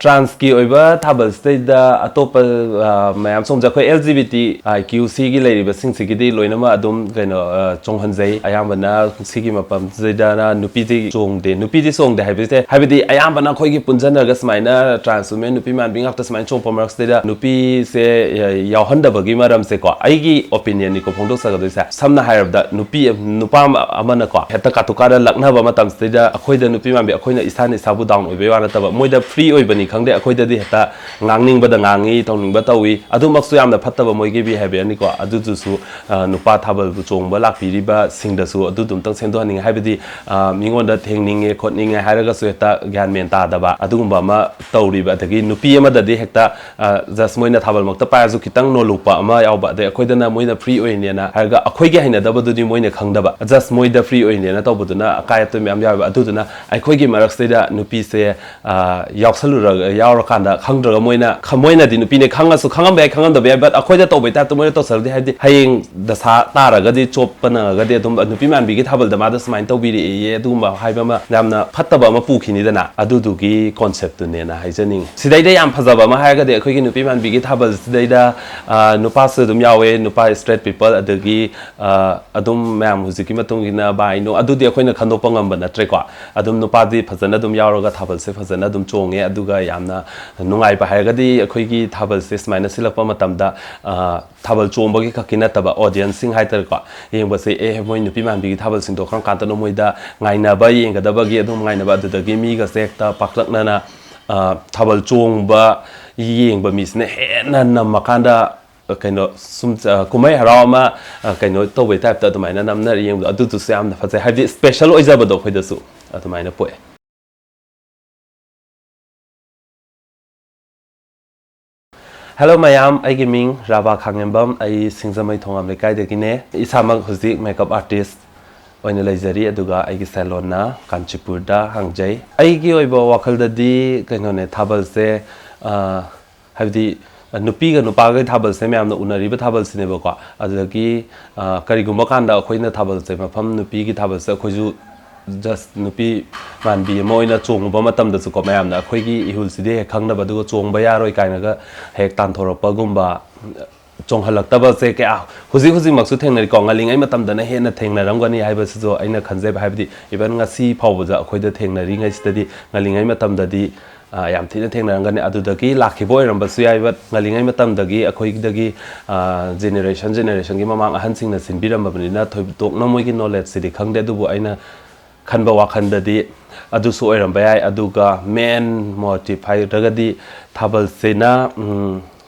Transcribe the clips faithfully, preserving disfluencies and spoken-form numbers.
ꯇ꯭ꯔꯥꯟꯁꯀꯤ ꯑꯣꯏꯕ ꯊꯥꯕꯜꯁꯤꯗꯩꯗ ꯑꯇꯣꯞꯄ, ꯑ, ꯃꯌꯥꯝ ꯆꯣꯡꯖꯩ꯫ ꯑꯩꯈꯣꯏ L G B T I Q C ꯒꯤ ꯂꯩꯔꯤꯕꯁꯤꯡꯁꯤꯒꯤꯗꯤ ꯂꯣꯏꯅꯃꯛ ꯑꯗꯨꯝ, ꯀꯩꯅꯣ, ꯑ, ꯆꯣꯡꯍꯟꯖꯩ꯫ ꯑꯌꯥꯝꯕꯅ ꯁꯤꯒꯤ ꯃꯐꯝꯁꯤꯗꯅ ꯅꯨꯄꯤꯗꯤ ꯆꯣꯡꯗꯦ꯫ ꯅꯨꯄꯤꯗꯤ ꯆꯣꯡꯗꯦ ꯍꯥꯏꯕꯁꯦ, ꯍꯥꯏꯕꯗꯤ ꯑꯌꯥꯝꯕꯅ ꯑꯩꯈꯣꯏꯒꯤ ꯄꯨꯟꯁꯤꯟꯅꯔꯒ ꯁꯨꯃꯥꯏꯅ trans women, ꯅꯨꯄꯤ ꯃꯥꯟꯕꯤ ꯉꯥꯛꯇ ꯁꯨꯃꯥꯏꯅ ꯆꯣꯡꯉꯛꯄ ꯃꯔꯛꯁꯤꯗꯩꯗ ꯅꯨꯄꯤꯁꯦ, ꯑ, ꯌꯥꯎꯍꯟꯗꯕꯒꯤ ꯃꯔꯝꯁꯦꯀꯣ, ꯑꯩꯒꯤ opinion ꯅꯤꯀꯣ ꯐꯣꯡꯗꯣꯛꯆꯒꯗꯣꯏꯁꯦ꯫ ꯁꯝꯅ ꯍꯥꯏꯔꯕꯗ, ꯅꯨꯄꯤ, ꯅꯨꯄꯥ ꯑꯃ, ꯑꯃꯅꯀꯣ, ꯍꯦꯛꯇ ꯀꯥꯇꯨ ꯀꯥꯔ ꯂꯛꯅꯕ ꯃꯇꯝꯁꯤꯗꯩꯗ ꯑꯩꯈꯣꯏꯗ ꯅꯨꯄꯤ ꯃꯥꯟꯕꯤ, ꯑꯩꯈꯣꯏꯅ ꯏꯁꯥꯅ ꯏꯁꯥꯕꯨ down ꯑꯣꯏꯕꯩ ꯋꯥ ꯅꯠꯇꯕ, ꯃꯣꯏꯗ free ꯑꯣꯏꯕꯅꯤ ꯈꯪꯗꯦ, ꯑꯩꯈꯣꯏꯗꯗꯤ ꯍꯦꯛꯇ ꯉꯥꯡꯅꯤꯡꯕꯗ ꯉꯥꯡꯉꯤ, ꯇꯧꯅꯤꯡꯕ ꯇꯧꯏ꯫ ꯑꯗꯨꯃꯛꯁꯨ ꯌꯥꯝꯅ ꯐꯠꯇꯕ ꯃꯣꯏꯒꯤ behaviour ꯅꯤꯀꯣ꯫ ꯑꯗꯨꯗꯨꯁꯨ, ꯑ, ꯅꯨꯄꯥ ꯊꯥꯕꯜꯕꯨ ꯆꯣꯡꯕ ꯂꯥꯛꯄꯤꯔꯤꯕꯁꯤꯡꯗꯁꯨ ꯑꯗꯨꯗꯨꯝꯇꯪ ꯁꯦꯝꯗꯣꯛꯍꯟꯅꯤꯡꯉꯤ꯫ ꯍꯥꯏꯕꯗꯤ, ꯑ, ꯃꯤꯉꯣꯟꯗ ꯊꯦꯡꯅꯤꯡꯉꯦ ꯈꯣꯠꯅꯤꯡꯉꯦ ꯍꯥꯏꯔꯒꯁꯨ ꯍꯦꯛꯇ ꯒ꯭ꯌꯥꯟ ꯃꯦꯟ ꯇꯥꯗꯕ ꯑꯗꯨꯒꯨꯝꯕ ꯑꯃ ꯇꯧꯔꯤꯕ, ꯑꯗꯒꯤ ꯅꯨꯄꯤ ꯑꯃꯗꯗꯤ ꯍꯦꯛꯇ, ꯑ, just ꯃꯣꯏꯅ ꯊꯥꯕꯜꯃꯛꯇ ꯄꯥꯏꯔꯁꯨ ꯈꯤꯇꯪ ꯅꯣꯂꯨꯛꯄ ꯑꯃ ꯌꯥꯎꯕ, ꯑꯗꯩ ꯑꯩꯈꯣꯏꯗꯅ ꯃꯣꯏꯅ free ꯑꯣꯏꯅꯦꯅ ꯍꯥꯏꯔꯒ ꯑꯩꯈꯣꯏꯒꯤ ꯍꯩꯅꯗꯕꯗꯨꯗꯤ ꯃꯣꯏꯅ ꯈꯪꯗꯕ, just ꯃꯣꯏꯗ free ꯑꯣꯏꯅꯦꯅ ꯇꯧꯕꯗꯨꯅ ꯑꯀꯥꯏ ꯑꯇꯣꯏ ꯃꯌꯥꯝ ꯌꯥꯎꯋꯦꯕ꯫ ꯑꯗꯨꯗꯨꯅ ꯑꯩꯈꯣꯏꯒꯤ ꯃꯔꯛꯁꯤꯗ ꯅꯨꯄꯤꯁꯦ, ꯑ, ꯌꯥꯎꯁꯜꯂꯨꯔꯒ, ꯌꯥꯎꯔꯀꯥꯟꯗ ꯈꯪꯗ꯭ꯔꯒ ꯃꯣꯏꯅ, ꯈ-, ꯃꯣꯏꯅꯗꯤ ꯅꯨꯄꯤꯅꯦ ꯈꯪꯉꯁꯨ, ꯈꯪꯉꯝꯕ ꯌꯥꯏ, ꯈꯪꯉꯝꯗꯕ ꯌꯥꯏ, but ꯑꯩꯈꯣꯏꯗ ꯇꯧꯕꯩ type ꯇ ꯃꯣꯏꯅ ꯇꯧꯁꯜꯂꯗꯤ, ꯍꯥꯏꯕꯗꯤ ꯍꯌꯦꯡ ꯗꯁꯥ ꯇꯥꯔꯒꯗꯤ, ꯆꯣꯞꯄ ꯅꯪꯉꯒꯗꯤ ꯑꯗꯨꯝ ꯅꯨꯄꯤ ꯃꯥꯟꯕꯤꯒꯤ ꯊꯥꯕꯜꯗ ꯃꯥꯗ ꯁꯨꯃꯥꯏꯅ ꯇꯧꯕꯤꯔꯛꯑꯦꯌꯦ, ꯑꯗꯨꯒꯨꯝꯕ ꯍꯥꯏꯕ ꯑꯃ ꯌꯥꯝꯅ ꯐꯠꯇꯕ ꯑꯃ ꯄꯨꯈꯤꯅꯤꯗꯅ, ꯑꯗꯨꯗꯨꯒꯤ concept ꯇꯨꯅꯦꯅ ꯍꯥꯏꯖꯅꯤꯡꯉꯤ꯫ ꯁꯤꯗꯩꯗ ꯌꯥꯝ ꯐꯖꯕ ꯑꯃ ꯍꯥꯏꯔꯒꯗꯤ, ꯑꯩꯈꯣꯏꯒꯤ ꯅꯨꯄꯤ ꯃꯥꯟꯕꯤꯒꯤ ꯊꯥꯕꯜꯁꯤꯗꯩꯗ, ꯑ, ꯅꯨꯄꯥꯁꯨ ꯑꯗꯨꯝ ꯌꯥꯎꯋꯦ, ꯅꯨꯄꯥ straight people, ꯑꯗꯒꯤ, ꯑ, ꯑꯗꯨꯝ ꯃꯌꯥꯝ ꯍꯧꯖꯤꯛꯀꯤ ꯃꯇꯨꯡ ꯏꯟꯅ ꯕꯥꯏꯅꯣ, ꯑꯗꯨꯗꯤ ꯑꯩꯈꯣꯏꯅ ꯈꯟꯗꯣꯛꯄ ꯉꯝꯕ ꯅꯠꯇ꯭ꯔꯦꯀꯣ꯫ ꯑꯗꯨꯝ ꯅꯨꯄꯥꯗꯤ ꯐꯖꯅ ꯑꯗꯨꯝ ꯌꯥꯎꯔꯒ ꯊꯥꯕꯜꯁꯦ ꯐꯖꯅ ꯑꯗꯨꯝ ꯆꯣꯡꯉꯦ, ꯑꯗꯨꯒ ꯌꯥꯝꯅ ꯅꯨꯡꯉꯥꯏꯕ ꯍꯥꯏꯔꯒꯗꯤ, ꯑꯩꯈꯣꯏꯒꯤ ꯊꯥꯕꯜꯁꯦ ꯁꯨꯃꯥꯏꯅ ꯁꯤꯜꯂꯛꯄ ꯃꯇꯝꯗ, ꯑ, ꯊꯥꯕꯜ ꯆꯣꯡꯕꯒꯤ ꯈꯛꯀꯤ ꯅꯠꯇꯕ, audience ꯁꯤꯡ ꯍꯥꯏꯇꯥꯔꯦꯀꯣ, ꯌꯦꯡꯕꯁꯦ, "ꯑꯦ, ꯃꯣꯏ ꯅꯨꯄꯤ ꯃꯥꯟꯕꯤꯒꯤ ꯊꯥꯕꯜꯁꯤꯡꯗꯣ ꯀꯔꯝ ꯀꯥꯟꯗꯅꯣ ꯃꯣꯏꯗ ꯉꯥꯏꯅꯕ, ꯌꯦꯡꯒꯗꯕꯒꯤ ꯑꯗꯨꯝ ꯉꯥꯏꯅꯕ", ꯑꯗꯨꯗꯒꯤ ꯃꯤꯒꯁꯦ ꯍꯦꯛꯇ ꯄꯥꯛꯇꯛꯅꯅ, ꯑ, ꯊꯥꯕꯜ ꯆꯣꯡꯕ ꯌꯦꯡꯕ ꯃꯤꯁꯤꯅ ꯍꯦꯟꯅ ꯅꯝꯃꯀꯥꯟꯗ, ꯀꯩꯅꯣ, ꯁꯨꯝ, ꯑ, ꯀꯨꯝꯍꯩ ꯍꯔꯥꯎ ꯑꯃ, ꯑ, ꯀꯩꯅꯣ ꯇꯧꯕꯩ type ꯇ ꯑꯗꯨꯃꯥꯏꯅ ꯅꯝꯅꯔ ꯌꯦꯡꯕꯗꯣ, ꯑꯗꯨꯗꯨꯁꯨ ꯌꯥꯝꯅ ꯐꯖꯩ꯫ ꯍꯥꯏꯕꯗꯤ special ꯑꯣꯏꯖꯕꯗꯣ ꯑꯩꯈꯣꯏꯗꯁꯨ ꯑꯗꯨꯃꯥꯏꯅ ꯄꯣꯛꯑꯦ꯫ Hello ꯃꯌꯥꯝ, ꯑꯩꯒꯤ ꯃꯤꯡ ꯔꯥꯕꯥ ꯈꯥꯉꯦꯝꯕꯝ, ꯑꯩ ꯁꯤꯡꯖꯃꯩ ꯊꯣꯉꯥꯝ ꯂꯩꯀꯥꯏꯗꯒꯤꯅꯦ꯫ ꯏꯁꯥꯃꯛ ꯍꯧꯖꯤꯛ makeup artist ꯑꯣꯏꯅ ꯂꯩꯖꯔꯤ, ꯑꯗꯨꯒ ꯑꯩꯒꯤ salon ꯅ ꯀꯥꯟꯆꯤꯄꯨꯔꯗ ꯍꯥꯡꯖꯩ꯫ ꯑꯩꯒꯤ ꯑꯣꯏꯕ ꯋꯥꯈꯜꯗꯗꯤ ꯀꯩꯅꯣꯅꯦ, ꯊꯥꯕꯜꯁꯦ, ꯑ, ꯍꯥꯏꯕꯗꯤ, ꯑ, ꯅꯨꯄꯤꯒ ꯅꯨꯄꯥꯒꯩ ꯊꯥꯕꯜꯁꯦ ꯃꯌꯥꯝꯅ ꯎꯅꯔꯤꯕ ꯊꯥꯕꯜꯁꯤꯅꯦꯕꯀꯣ꯫ ꯑꯗꯨꯗꯒꯤ, ꯑ, ꯀꯔꯤꯒꯨꯝꯕ ꯀꯥꯟꯗ ꯑꯩꯈꯣꯏꯅ ꯊꯥꯕꯜꯁꯦ, ꯃꯐꯝ ꯅꯨꯄꯤꯒꯤ ꯊꯥꯕꯜꯁꯦ ꯑꯩꯈꯣꯏꯁꯨ Just ꯅꯨꯄꯤ ꯃꯥꯟꯕꯤ ꯑꯃ ꯑꯣꯏꯅ ꯆꯣꯡꯉꯨꯕ ꯃꯇꯝꯗꯁꯨꯀꯣ, ꯃꯌꯥꯝꯅ ꯑꯩꯈꯣꯏꯒꯤ ꯏꯍꯨꯜꯁꯤꯗꯤ ꯍꯦꯛ ꯈꯪꯅꯕ, ꯑꯗꯨꯒ ꯆꯣꯡꯕ ꯌꯥꯔꯣꯏ ꯀꯥꯏꯅꯒ ꯍꯦꯛ ꯇꯥꯟꯊꯣꯔꯛꯄꯒꯨꯝꯕ, ꯆꯣꯡꯍꯜꯂꯛꯇꯕꯁꯦ ꯀꯌꯥ ꯍꯧꯖꯤꯛ ꯍꯧꯖꯤꯛꯃꯛꯁꯨ ꯊꯦꯡꯅꯔꯤꯀꯣ꯫ ꯉꯜꯂꯤꯉꯩ ꯃꯇꯝꯗꯅ ꯍꯦꯟꯅ ꯊꯦꯡꯅꯔꯝꯒꯅꯤ ꯍꯥꯏꯕꯁꯤꯁꯨ ꯑꯩꯅ ꯈꯟꯖꯩꯕ꯫ ꯍꯥꯏꯕꯗꯤ even ꯉꯁꯤ ꯐꯥꯎꯕꯗ ꯑꯩꯈꯣꯏꯗ ꯊꯦꯡꯅꯔꯤꯉꯩꯁꯤꯗꯗꯤ, ꯑ, ꯌꯥꯝ ꯊꯤꯅ ꯊꯦꯡꯅꯔꯝꯒꯅꯤ꯫ ꯑꯗꯨꯗꯒꯤ ꯂꯥꯛꯈꯤꯕ ꯑꯣꯏꯔꯝꯕꯁꯨ ꯌꯥꯏꯕ꯫ ꯉꯜꯂꯤꯉꯩ ꯃꯇꯝꯗꯒꯤ ꯑꯩꯈꯣꯏꯗꯒꯤ, ꯑ, ꯖꯦꯅꯦꯔꯦꯁꯟ ꯖꯦꯅꯦꯔꯦꯁꯟꯒꯤ ꯃꯃꯥꯡ ꯑꯍꯟꯁꯤꯡꯅ ꯁꯤꯟꯕꯤꯔꯝꯕꯅꯤꯅ ꯊꯣꯏꯗꯣꯛꯅ ꯃꯣꯏꯒꯤ ꯅꯣꯂꯦꯖꯁꯤꯗꯤ ꯈꯪꯗꯦ꯫ ꯑꯗꯨꯕꯨ ꯑꯩꯅ ꯈꯟꯕ ꯋꯥꯈꯜꯗꯗꯤ ꯑꯗꯨꯁꯨ ꯑꯣꯏꯔꯝꯕ ꯌꯥꯏ꯫ ꯑꯗꯨꯒ ꯃꯦꯟ ꯃꯣꯇꯤꯞ ꯍꯥꯏꯔꯒꯗꯤ ꯊꯥꯕꯜꯁꯤꯅ, ꯎꯝ,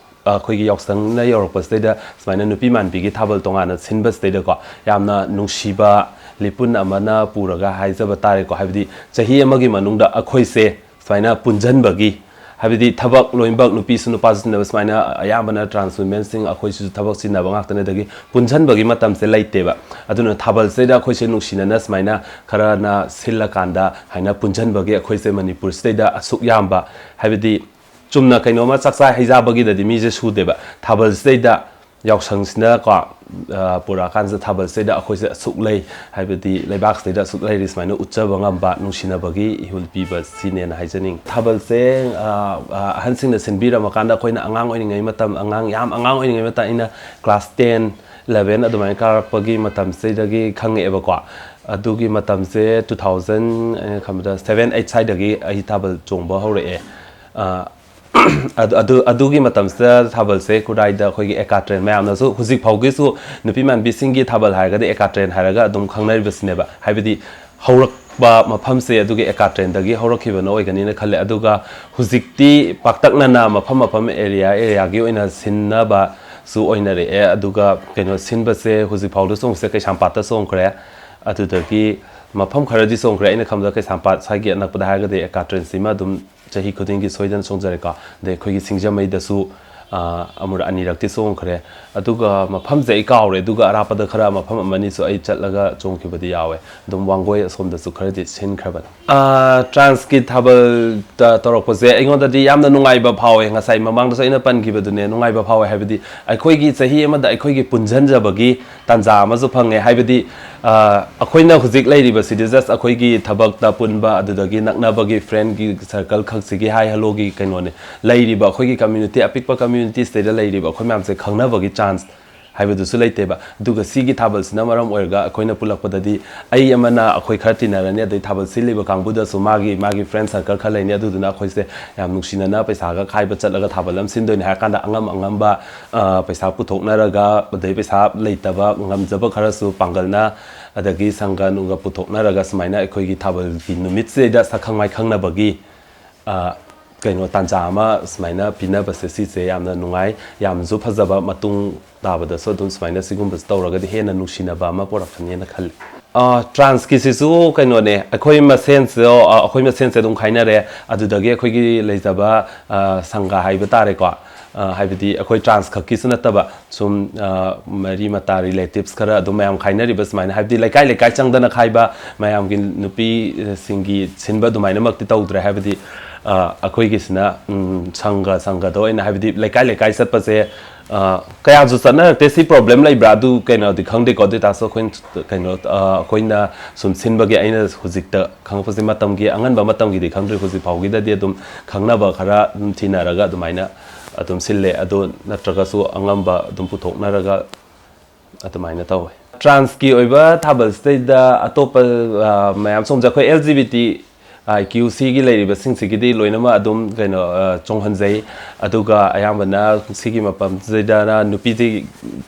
ꯑꯩꯈꯣꯏꯒꯤ ꯌꯥꯎꯁꯪꯅ ꯌꯧꯔꯛꯄꯁꯤꯗꯩꯗ ꯁꯨꯃꯥꯏꯅ ꯅꯨꯄꯤ ꯃꯥꯟꯕꯤꯒꯤ ꯊꯥꯕꯜ ꯇꯣꯉꯥꯟꯅ ꯁꯤꯟꯕꯁꯤꯗꯩꯗꯀꯣ, ꯌꯥꯝꯅ ꯅꯨꯡꯁꯤꯕ ꯂꯤꯄꯨꯟ ꯑꯃꯅ ꯄꯨꯔꯒ ꯍꯥꯏꯖꯕ ꯇꯥꯔꯦꯀꯣ, ꯍꯥꯏꯕꯗꯤ ꯆꯍꯤ ꯑꯃꯒꯤ ꯃꯅꯨꯡꯗ ꯑꯩꯈꯣꯏꯁꯦ ꯁꯨꯃꯥꯏꯅ ꯄꯨꯟꯁꯤꯟꯕꯒꯤ, ꯍꯥꯏꯕꯗꯤ ꯊꯕꯛ ꯂꯣꯏꯅꯃꯛ ꯅꯨꯄꯤꯁꯨ ꯅꯨꯄꯥꯁꯨ ꯆꯤꯟꯅꯕ ꯁꯨꯃꯥꯏꯅ ꯑꯌꯥꯝꯕꯅ ꯇ꯭ꯔꯥꯟꯁ ꯋꯨꯃꯦꯟꯁꯤꯡ ꯑꯩꯈꯣꯏꯁꯤꯁꯨ ꯊꯕꯛ ꯆꯤꯟꯅꯕ ꯉꯥꯛꯇꯅꯤ, ꯑꯗꯒꯤ ꯄꯨꯟꯁꯤꯟꯕꯒꯤ ꯃꯇꯝꯁꯦ ꯂꯩꯇꯦꯕ꯫ ꯑꯗꯨꯅ ꯊꯥꯕꯜꯁꯤꯗꯩꯗ ꯑꯩꯈꯣꯏꯁꯦ ꯅꯨꯡꯁꯤꯅꯅ ꯁꯨꯃꯥꯏꯅ ꯈꯔꯅ ꯁꯤꯜꯂꯀꯥꯟꯗ ꯍꯥꯏꯅ ꯄꯨꯟꯁꯤꯟꯕꯒꯤ ꯑꯩꯈꯣꯏꯁꯦ ꯃꯅꯤꯄꯨꯔꯁꯤꯗꯩꯗ ꯑꯁꯨꯛ ꯌꯥꯝꯕ, ꯍꯥꯏꯕꯗꯤ ꯆꯨꯝꯅ ꯀꯩꯅꯣꯝꯃ ꯆꯥꯛꯆꯥ ꯍꯩꯖꯥꯕꯒꯤꯗꯗꯤ ꯃꯤꯁꯦ ꯁꯨꯗꯦꯕ꯫ ꯊꯥꯕꯜꯁꯤꯗꯩꯗ ꯌꯥꯎꯁꯪꯁꯤꯅꯀꯣ, ꯑ, ꯄꯨꯔꯛꯑꯀꯥꯟꯁꯤꯗ ꯊꯥꯕꯜꯁꯤꯗꯩꯗ ꯑꯩꯈꯣꯏꯁꯦ ꯑꯁꯨꯛ ꯂꯩ, ꯍꯥꯏꯕꯗꯤ ꯂꯩꯕꯥꯛꯁꯤꯗꯩꯗ ꯑꯁꯨꯛ ꯂꯩꯔꯤ ꯁꯨꯃꯥꯏꯅ ꯎꯠꯆꯕ ꯉꯝꯕ, ꯅꯨꯡꯁꯤꯅꯕꯒꯤ ꯏꯍꯨꯜ ꯄꯤꯕ ꯁꯤꯅꯦꯅ ꯍꯥꯏꯖꯅꯤꯡꯉꯤ꯫ ꯊꯥꯕꯜꯁꯦ, ꯑ, ꯑ, ꯑꯍꯟꯁꯤꯡꯅ ꯁꯤꯟꯕꯤꯔꯝꯃꯀꯥꯟꯗ ꯑꯩꯈꯣꯏꯅ ꯑꯉꯥꯡ ꯑꯣꯏꯔꯤꯉꯩ ꯃꯇꯝ, ꯑꯉꯥꯡ, ꯌꯥꯝ ꯑꯉꯥꯡ ꯑꯣꯏꯔꯤꯉꯩ ꯃꯇꯝ, ꯑꯩꯅ ꯀ꯭ꯂꯥꯁ ꯇꯦꯟ, ꯏꯂꯚꯦꯟ ꯑꯗꯨꯃꯥꯏꯅ ꯀꯥꯔꯛꯄꯒꯤ ꯃꯇꯝꯁꯤꯗꯒꯤ ꯈꯪꯉꯛꯑꯦꯕꯀꯣ꯫ ꯑꯗꯨꯒꯤ ꯃꯇꯝꯁꯦ two thousand, ꯑꯩꯅ ꯈꯟꯕꯗ seven eight ꯁ꯭ꯋꯥꯏꯗꯒꯤ ꯑꯩ ꯊꯥꯕꯜ ꯆꯣꯡꯕ ꯍꯧꯔꯛꯑꯦ꯫ ꯑ, ꯑꯗꯨ, ꯑꯗꯨ, ꯑꯗꯨꯒꯤ ꯃꯇꯝꯁꯤꯗ ꯊꯥꯕꯜꯁꯦ ꯈꯨꯔꯥꯏꯗ ꯑꯩꯈꯣꯏꯒꯤ ꯑꯦꯀꯥꯇ꯭ꯔꯦꯟ ꯃꯌꯥꯝꯅꯁꯨ ꯍꯧꯖꯤꯛ ꯐꯥꯎꯒꯤꯁꯨ ꯅꯨꯄꯤ ꯃꯥꯟꯕꯤꯁꯤꯡꯒꯤ ꯊꯥꯕꯜ ꯍꯥꯏꯔꯒꯗꯤ ꯑꯦꯀꯥꯇ꯭ꯔꯦꯟ ꯍꯥꯏꯔꯒ ꯑꯗꯨꯝ ꯈꯪꯅꯔꯤꯕꯁꯤꯅꯦꯕ꯫ ꯍꯥꯏꯕꯗꯤ ꯍꯧꯔꯛꯄ ꯃꯐꯝꯁꯦ ꯑꯗꯨꯒꯤ ꯑꯦꯀꯥꯇ꯭ꯔꯦꯟꯗꯒꯤ ꯍꯧꯔꯛꯈꯤꯕꯅ ꯑꯣꯏꯒꯅꯤꯅ ꯈꯜꯂꯦ꯫ ꯑꯗꯨꯒ ꯍꯧꯖꯤꯛꯇꯤ ꯄꯥꯛꯇꯛꯅꯅ ꯃꯐꯝ ꯃꯐꯝ ꯑꯦꯔꯤꯌꯥ ꯑꯦꯔꯤꯌꯥꯒꯤ ꯑꯣꯏꯅ ꯁꯤꯟꯅꯕꯁꯨ ꯑꯣꯏꯅꯔꯛꯑꯦ꯫ ꯑꯗꯨꯒ ꯀꯩꯅꯣ ꯁꯤꯟꯕꯁꯦ ꯍꯧꯖꯤꯛ ꯐꯥꯎꯗ ꯆꯣꯡꯕꯁꯦ ꯀꯩꯁꯥꯝꯄꯥꯠꯇ ꯆꯣꯡꯈ꯭ꯔꯦ꯫ ꯑꯗꯨꯗꯒꯤ ꯃꯐꯝ ꯈꯔꯗꯤ ꯆꯣꯡꯈ꯭ꯔꯦ꯫ ꯑꯩꯅ ꯈꯟꯕꯗ ꯀꯩꯁꯥꯝꯄꯥꯠ ꯁ꯭ꯋꯥꯏꯒꯤ ꯑꯅꯛꯄꯗ ꯍꯥꯏꯔꯒꯗꯤ ꯑꯦꯀꯥꯇ꯭ꯔꯦꯟꯁꯤꯃ ꯑꯗꯨꯝ ꯆꯍꯤ ꯈꯨꯗꯤꯡꯒꯤ ꯁꯣꯏꯗꯅ ꯆꯣꯡꯖꯔꯦꯀꯣ꯫ ꯑꯗꯩ ꯑꯩꯈꯣꯏꯒꯤ ꯁꯤꯡꯖꯃꯩꯗꯁꯨ, ꯑ, ꯑꯃꯨꯔꯛ ꯑꯅꯤꯔꯛꯇꯤ ꯆꯣꯡꯈ꯭ꯔꯦ꯫ ꯑꯗꯨꯒ ꯃꯐꯝꯁꯦ ꯑꯩ ꯀꯥꯎꯔꯦ, ꯑꯗꯨꯒ ꯑꯔꯥꯞꯄꯗ ꯈꯔ ꯃꯐꯝ ꯑꯃꯅꯤꯁꯨ ꯑꯩ ꯆꯠꯂꯒ ꯆꯣꯡꯈꯤꯕꯗꯤ ꯌꯥꯎꯋꯦ꯫ ꯑꯗꯨꯝ ꯋꯥꯡꯒꯣꯏ ꯑꯁꯣꯝꯗꯁꯨ ꯈꯔꯗꯤ ꯁꯤꯟꯈ꯭ꯔꯕꯅꯤ꯫ ꯑ, ꯇ꯭ꯔꯥꯟꯁꯀꯤ ꯊꯥꯕꯜ ꯇ-, ꯇꯧꯔꯛꯄꯁꯦ ꯑꯩꯉꯣꯟꯗꯗꯤ ꯌꯥꯝꯅ ꯅꯨꯡꯉꯥꯏꯕ ꯐꯥꯎꯋꯦ꯫ ꯉꯁꯥꯏ ꯃꯃꯥꯡꯗꯁꯨ ꯑꯩꯅ ꯄꯟꯈꯤꯕꯗꯨꯅꯦ, ꯅꯨꯡꯉꯥꯏꯕ ꯐꯥꯎꯋꯦ ꯍꯥꯏꯕꯗꯤ ꯑꯩꯈꯣꯏꯒꯤ ꯆꯍꯤ ꯑꯃꯗ ꯑꯩꯈꯣꯏꯒꯤ ꯄꯨꯟꯁꯤꯟꯖꯕꯒꯤ ꯇꯥꯟꯖꯥ ꯑꯃꯁꯨ ꯐꯪꯉꯦ꯫ ꯍꯥꯏꯕꯗꯤ ꯑ, ꯑꯩꯈꯣꯏꯅ ꯍꯧꯖꯤꯛ ꯂꯩꯔꯤꯕꯁꯤꯗꯤ just ꯑꯩꯈꯣꯏꯒꯤ ꯊꯕꯛꯇ ꯄꯨꯟꯕ, ꯑꯗꯨꯗꯒꯤ ꯅꯛꯅꯕꯒꯤ friendꯒꯤ circle ꯈꯛꯁꯤꯒꯤ hi helloꯒꯤ ꯀꯩꯅꯣꯅꯦ꯫ ꯂꯩꯔꯤꯕ ꯑꯩꯈꯣꯏꯒꯤ community, ꯑꯄꯤꯛꯄ communityꯁꯤꯗꯩꯗ ꯂꯩꯔꯤꯕ ꯑꯩꯈꯣꯏ ꯃꯌꯥꯝꯁꯦ ꯈꯪꯅꯕꯒꯤ chance ꯍꯥꯏꯕꯗꯨꯁꯨ ꯂꯩꯇꯦꯕ꯫ ꯑꯗꯨꯒ ꯁꯤꯒꯤ ꯊꯥꯕꯜꯁꯤꯅ ꯃꯔꯝ ꯑꯣꯏꯔꯒ ꯑꯩꯈꯣꯏꯅ ꯄꯨꯜꯂꯛꯄꯗꯗꯤ ꯑꯩ ꯑꯃꯅ ꯑꯩꯈꯣꯏ ꯈꯔ ꯇꯤꯟꯅꯔꯅꯤ, ꯑꯗꯩ ꯊꯥꯕꯜ ꯁꯤꯜꯂꯤꯕ ꯀꯥꯡꯕꯨꯗꯁꯨ ꯃꯥꯒꯤ, ꯃꯥꯒꯤ friend circle ꯈꯔ ꯂꯩꯅꯤ, ꯑꯗꯨꯗꯨꯅ ꯑꯩꯈꯣꯏꯁꯦ ꯌꯥꯝ ꯅꯨꯡꯁꯤꯅꯅ ꯄꯩꯁꯥꯒ ꯈꯥꯏꯕ ꯆꯠꯂꯒ ꯊꯥꯕꯜ ꯑꯃ ꯁꯤꯟꯗꯣꯏꯅꯦ ꯍꯥꯏꯔ ꯀꯥꯟꯗ ꯑꯉꯝ ꯑꯉꯝꯕ, ꯑ, ꯄꯩꯁꯥ ꯄꯨꯊꯣꯛꯅꯔꯒ, ꯑꯗꯩ ꯄꯩꯁꯥ ꯂꯩꯇꯕ, ꯉꯝꯖꯕ ꯈꯔꯁꯨ ꯄꯥꯡꯒꯜꯅ, ꯑꯗꯒꯤ ꯁꯪꯒ ꯅꯨꯡꯒ ꯄꯨꯊꯣꯛꯅꯔꯒ ꯁꯨꯃꯥꯏꯅ ꯑꯩꯈꯣꯏꯒꯤ ꯊꯥꯕꯜꯒꯤ ꯅꯨꯃꯤꯠꯁꯤꯗꯩꯗ ꯁꯛꯈꯪ ꯃꯥꯏꯈꯪꯅꯕꯒꯤ, ꯑ, ꯀꯩꯅꯣ, ꯇꯥꯟꯖꯥ ꯑꯃ ꯁꯨꯃꯥꯏꯅ ꯄꯤꯅꯕꯁꯦ, ꯁꯤꯁꯦ ꯌꯥꯝꯅ ꯅꯨꯡꯉꯥꯏ, ꯌꯥꯝꯅꯁꯨ ꯐꯖꯕ, ꯃꯇꯨꯡ ꯇꯥꯕꯗꯁꯨ ꯑꯗꯨꯝ ꯁꯨꯃꯥꯏꯅ ꯁꯤꯒꯨꯝꯕꯁꯦ ꯇꯧꯔꯒꯗꯤ ꯍꯦꯟꯅ ꯅꯨꯡꯁꯤꯅꯕ ꯑꯃ ꯄꯨꯔꯛꯀꯅꯤꯅ ꯈꯜꯂꯤ꯫ ꯑ, transꯀꯤꯁꯤꯁꯨ ꯀꯩꯅꯣꯅꯦ, ꯑꯩꯈꯣꯏ ꯃꯁꯦꯟꯁꯨ, ꯑ, ꯑꯩꯈꯣꯏ ꯃꯁꯦꯟꯁꯦ ꯑꯗꯨꯝ ꯈꯥꯏꯅꯔꯦ꯫ ꯑꯗꯨꯗꯒꯤ ꯑꯩꯈꯣꯏꯒꯤ ꯂꯩꯖꯕ, ꯑ, ꯁꯪꯒ ꯍꯥꯏꯕ ꯇꯥꯔꯦꯀꯣ, ꯑ, ꯍꯥꯏꯕꯗꯤ ꯑꯩꯈꯣꯏ trans ꯈꯛꯀꯤꯁꯨ ꯅꯠꯇꯕ, ꯁꯨꯝ, ꯑ, ꯃꯔꯤ ꯃꯇꯥ, relatives ꯈꯔ ꯑꯗꯨꯝ ꯃꯌꯥꯝ ꯈꯥꯏꯅꯔꯤꯕ ꯁꯨꯃꯥꯏꯅ, ꯍꯥꯏꯕꯗꯤ ꯂꯩꯀꯥꯏ ꯂꯩꯀꯥꯏ ꯆꯪꯗꯅ ꯈꯥꯏꯕ, ꯃꯌꯥꯝꯒꯤ ꯅꯨꯄꯤꯁꯤꯡꯒꯤ ꯁꯤꯟꯕ ꯑꯗꯨꯃꯥꯏꯅꯃꯛꯇꯤ ꯇꯧꯗ꯭ꯔꯦ꯫ ꯍꯥꯏꯕꯗꯤ, ꯑ, ꯑꯩꯈꯣꯏꯒꯤꯁꯤꯅ, ꯎꯝ, ꯁꯪꯒ ꯁꯪꯒꯗ ꯑꯣꯏꯅ, ꯍꯥꯏꯕꯗꯤ ꯂꯩꯀꯥꯏ ꯂꯩꯀꯥꯏ ꯆꯠꯄꯁꯦ, ꯑ, ꯀꯌꯥꯁꯨ ꯆꯠꯅꯔꯛꯇꯦ꯫ ꯁꯤ problem ꯂꯩꯕ꯭ꯔꯥ? ꯑꯗꯨ ꯀꯩꯅꯣꯗꯤ ꯈꯪꯗꯦꯀꯣ꯫ ꯑꯗꯨ ꯑꯣꯏꯇꯥꯔꯁꯨ ꯑꯩꯈꯣꯏꯅ ꯀꯩꯅꯣ, ꯑ, ꯑꯩꯈꯣꯏꯅ ꯁꯨꯝ ꯁꯤꯟꯕꯒꯤ, ꯑꯩꯅ ꯍꯧꯖꯤꯛꯇ ꯈꯪꯉꯛꯄꯁꯦ, ꯃꯇꯝꯒꯤ, ꯑꯉꯟꯕ ꯃꯇꯝꯒꯤꯗꯤ ꯈꯪꯗ꯭ꯔꯤ, ꯍꯧꯖꯤꯛ ꯐꯥꯎꯒꯤꯗꯗꯤ ꯑꯗꯨꯝ ꯈꯪꯅꯕ ꯈꯔ ꯑꯗꯨꯝ ꯊꯤꯅꯔꯒ ꯑꯗꯨꯃꯥꯏꯅ ꯑꯗꯨꯝ ꯁꯤꯜꯂꯦ꯫ ꯑꯗꯨ ꯅꯠꯇ꯭ꯔꯒꯁꯨ ꯑꯉꯝꯕ ꯑꯗꯨꯝ ꯄꯨꯊꯣꯛꯅꯔꯒ ꯑꯗꯨꯃꯥꯏꯅ ꯇꯧꯋꯦ꯫ Transꯀꯤ ꯑꯣꯏꯕ ꯊꯥꯕꯜꯁꯤꯗꯩꯗ ꯑꯇꯣꯞꯄ, ꯑ, ꯃꯌꯥꯝ ꯁꯣꯝꯁꯦ ꯑꯩꯈꯣꯏ L G B T I Q Cꯒꯤ ꯂꯩꯔꯤꯕꯁꯤꯡꯁꯤꯒꯤꯗꯤ ꯂꯣꯏꯅꯃꯛ ꯑꯗꯨꯝ ꯀꯩꯅꯣ, ꯑ, ꯆꯣꯡꯍꯟꯖꯩ꯫ ꯑꯗꯨꯒ ꯑꯌꯥꯝꯕꯅ ꯁꯤꯒꯤ ꯃꯐꯝꯁꯤꯗꯅ ꯅꯨꯄꯤꯗꯤ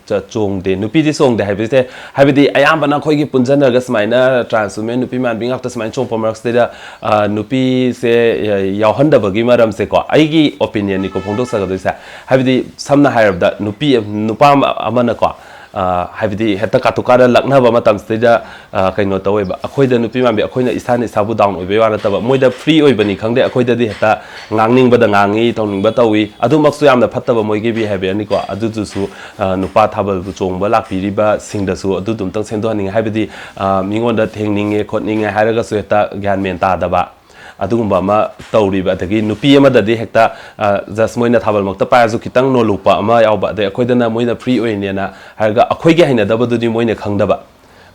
ꯆ-, ꯆꯣꯡꯗꯦ꯫ ꯅꯨꯄꯤꯗꯤ ꯆꯣꯡꯗꯦ ꯍꯥꯏꯕꯁꯦ, ꯍꯥꯏꯕꯗꯤ ꯑꯌꯥꯝꯕꯅ ꯑꯩꯈꯣꯏꯒꯤ ꯄꯨꯟꯁꯤꯟꯅꯔꯒ ꯁꯨꯃꯥꯏꯅ trans women, ꯅꯨꯄꯤ ꯃꯥꯟꯕꯤ ꯉꯥꯛꯇ ꯁꯨꯃꯥꯏꯅ ꯆꯣꯡꯉꯛꯄ ꯃꯔꯛꯁꯤꯗꯩꯗ, ꯑ, ꯅꯨꯄꯤꯁꯦ, ꯑ, ꯌꯥꯎꯍꯟꯗꯕꯒꯤ ꯃꯔꯝꯁꯦꯀꯣ, ꯑꯩꯒꯤ opinionꯅꯤꯀꯣ ꯐꯣꯡꯗꯣꯛꯆꯒꯗꯣꯏꯁꯦ꯫ ꯍꯥꯏꯕꯗꯤ ꯁꯝꯅ ꯍꯥꯏꯔꯕꯗ ꯅꯨꯄꯤ, ꯅꯨꯄꯥ ꯑꯃ, ꯑꯃꯅꯀꯣ, ꯑ, ꯍꯥꯏꯕꯗꯤ ꯍꯦꯛꯇ ꯀꯥꯇꯨ ꯀꯥꯔꯟ ꯂꯛꯅꯕ ꯃꯇꯝꯁꯤꯗꯩꯗ, ꯑ, ꯀꯩꯅꯣ ꯇꯧꯋꯦꯕ, ꯑꯩꯈꯣꯏꯗ ꯅꯨꯄꯤ ꯃꯥꯟꯕꯤ, ꯑꯩꯈꯣꯏꯅ ꯏꯁꯥꯅ ꯏꯁꯥꯕꯨ down ꯑꯣꯏꯕꯩ ꯋꯥ ꯅꯠꯇꯕ, ꯃꯣꯏꯗ free ꯑꯣꯏꯕꯅꯤ ꯈꯪꯗꯦ, ꯑꯩꯈꯣꯏꯗꯗꯤ ꯍꯦꯛꯇ ꯉꯥꯡꯅꯤꯡꯕꯗ ꯉꯥꯡꯉꯤ, ꯇꯧꯅꯤꯡꯕ ꯇꯧꯏ꯫ ꯑꯗꯨꯃꯛꯁꯨ ꯌꯥꯝꯅ ꯐꯠꯇꯕ ꯃꯣꯏꯒꯤ behaviourꯅꯤꯀꯣ꯫ ꯑꯗꯨꯗꯨꯁꯨ, ꯑ, ꯅꯨꯄꯥ ꯊꯥꯕꯜꯕꯨ ꯆꯣꯡꯕ ꯂꯥꯛꯄꯤꯔꯤꯕꯁꯤꯡꯗꯁꯨ ꯑꯗꯨꯗꯨꯝꯇꯪ ꯁꯦꯝꯗꯣꯛꯍꯟꯅꯤꯡꯉꯦ꯫ ꯍꯥꯏꯕꯗꯤ, ꯑ, ꯃꯤꯉꯣꯟꯗ ꯊꯦꯡꯅꯤꯡꯉꯦ ꯈꯣꯠꯅꯤꯡꯉꯦ ꯍꯥꯏꯔꯒꯁꯨ ꯍꯦꯛꯇ ꯒ꯭ꯌꯥꯟ ꯃꯦꯟ ꯇꯥꯗꯕ, ꯑꯗꯨꯒꯨꯝꯕ ꯑꯃ ꯇꯧꯔꯤꯕ꯫ ꯑꯗꯒꯤ ꯅꯨꯄꯤ ꯑꯃꯗꯗꯤ ꯍꯦꯛꯇ, ꯑ, just ꯃꯣꯏꯅ ꯊꯥꯕꯜꯃꯛꯇ ꯄꯥꯏꯔꯁꯨ ꯈꯤꯇꯪ ꯅꯣꯂꯨꯛꯄ ꯑꯃ ꯌꯥꯎꯕ, ꯑꯗꯩ ꯑꯩꯈꯣꯏꯗꯅ ꯃꯣꯏꯅ free ꯑꯣꯏꯅꯦꯅ ꯍꯥꯏꯔꯒ ꯑꯩꯈꯣꯏꯒꯤ ꯍꯩꯅꯗꯕꯗꯨꯗꯤ ꯃꯣꯏꯅ ꯈꯪꯗꯕ꯫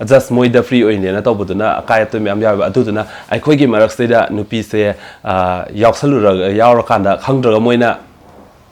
ꯖꯁ ꯃꯣꯏꯗ ꯐ꯭ꯔꯤ ꯑꯣꯏꯅꯦꯅ ꯇꯧꯕꯗꯨꯅ ꯑꯀꯥꯏ ꯑꯇꯣꯏ ꯃꯌꯥꯝ ꯌꯥꯎꯋꯦꯕ꯫ ꯑꯗꯨꯗꯨꯅ ꯑꯩꯈꯣꯏꯒꯤ ꯃꯔꯛꯁꯤꯗꯩꯗ ꯅꯨꯄꯤꯁꯦ, ꯑ, ꯌꯥꯎꯁꯜꯂꯨꯔꯒ, ꯌꯥꯎꯔꯀꯥꯟꯗ ꯈꯪꯗ꯭ꯔꯒ ꯃꯣꯏꯅ,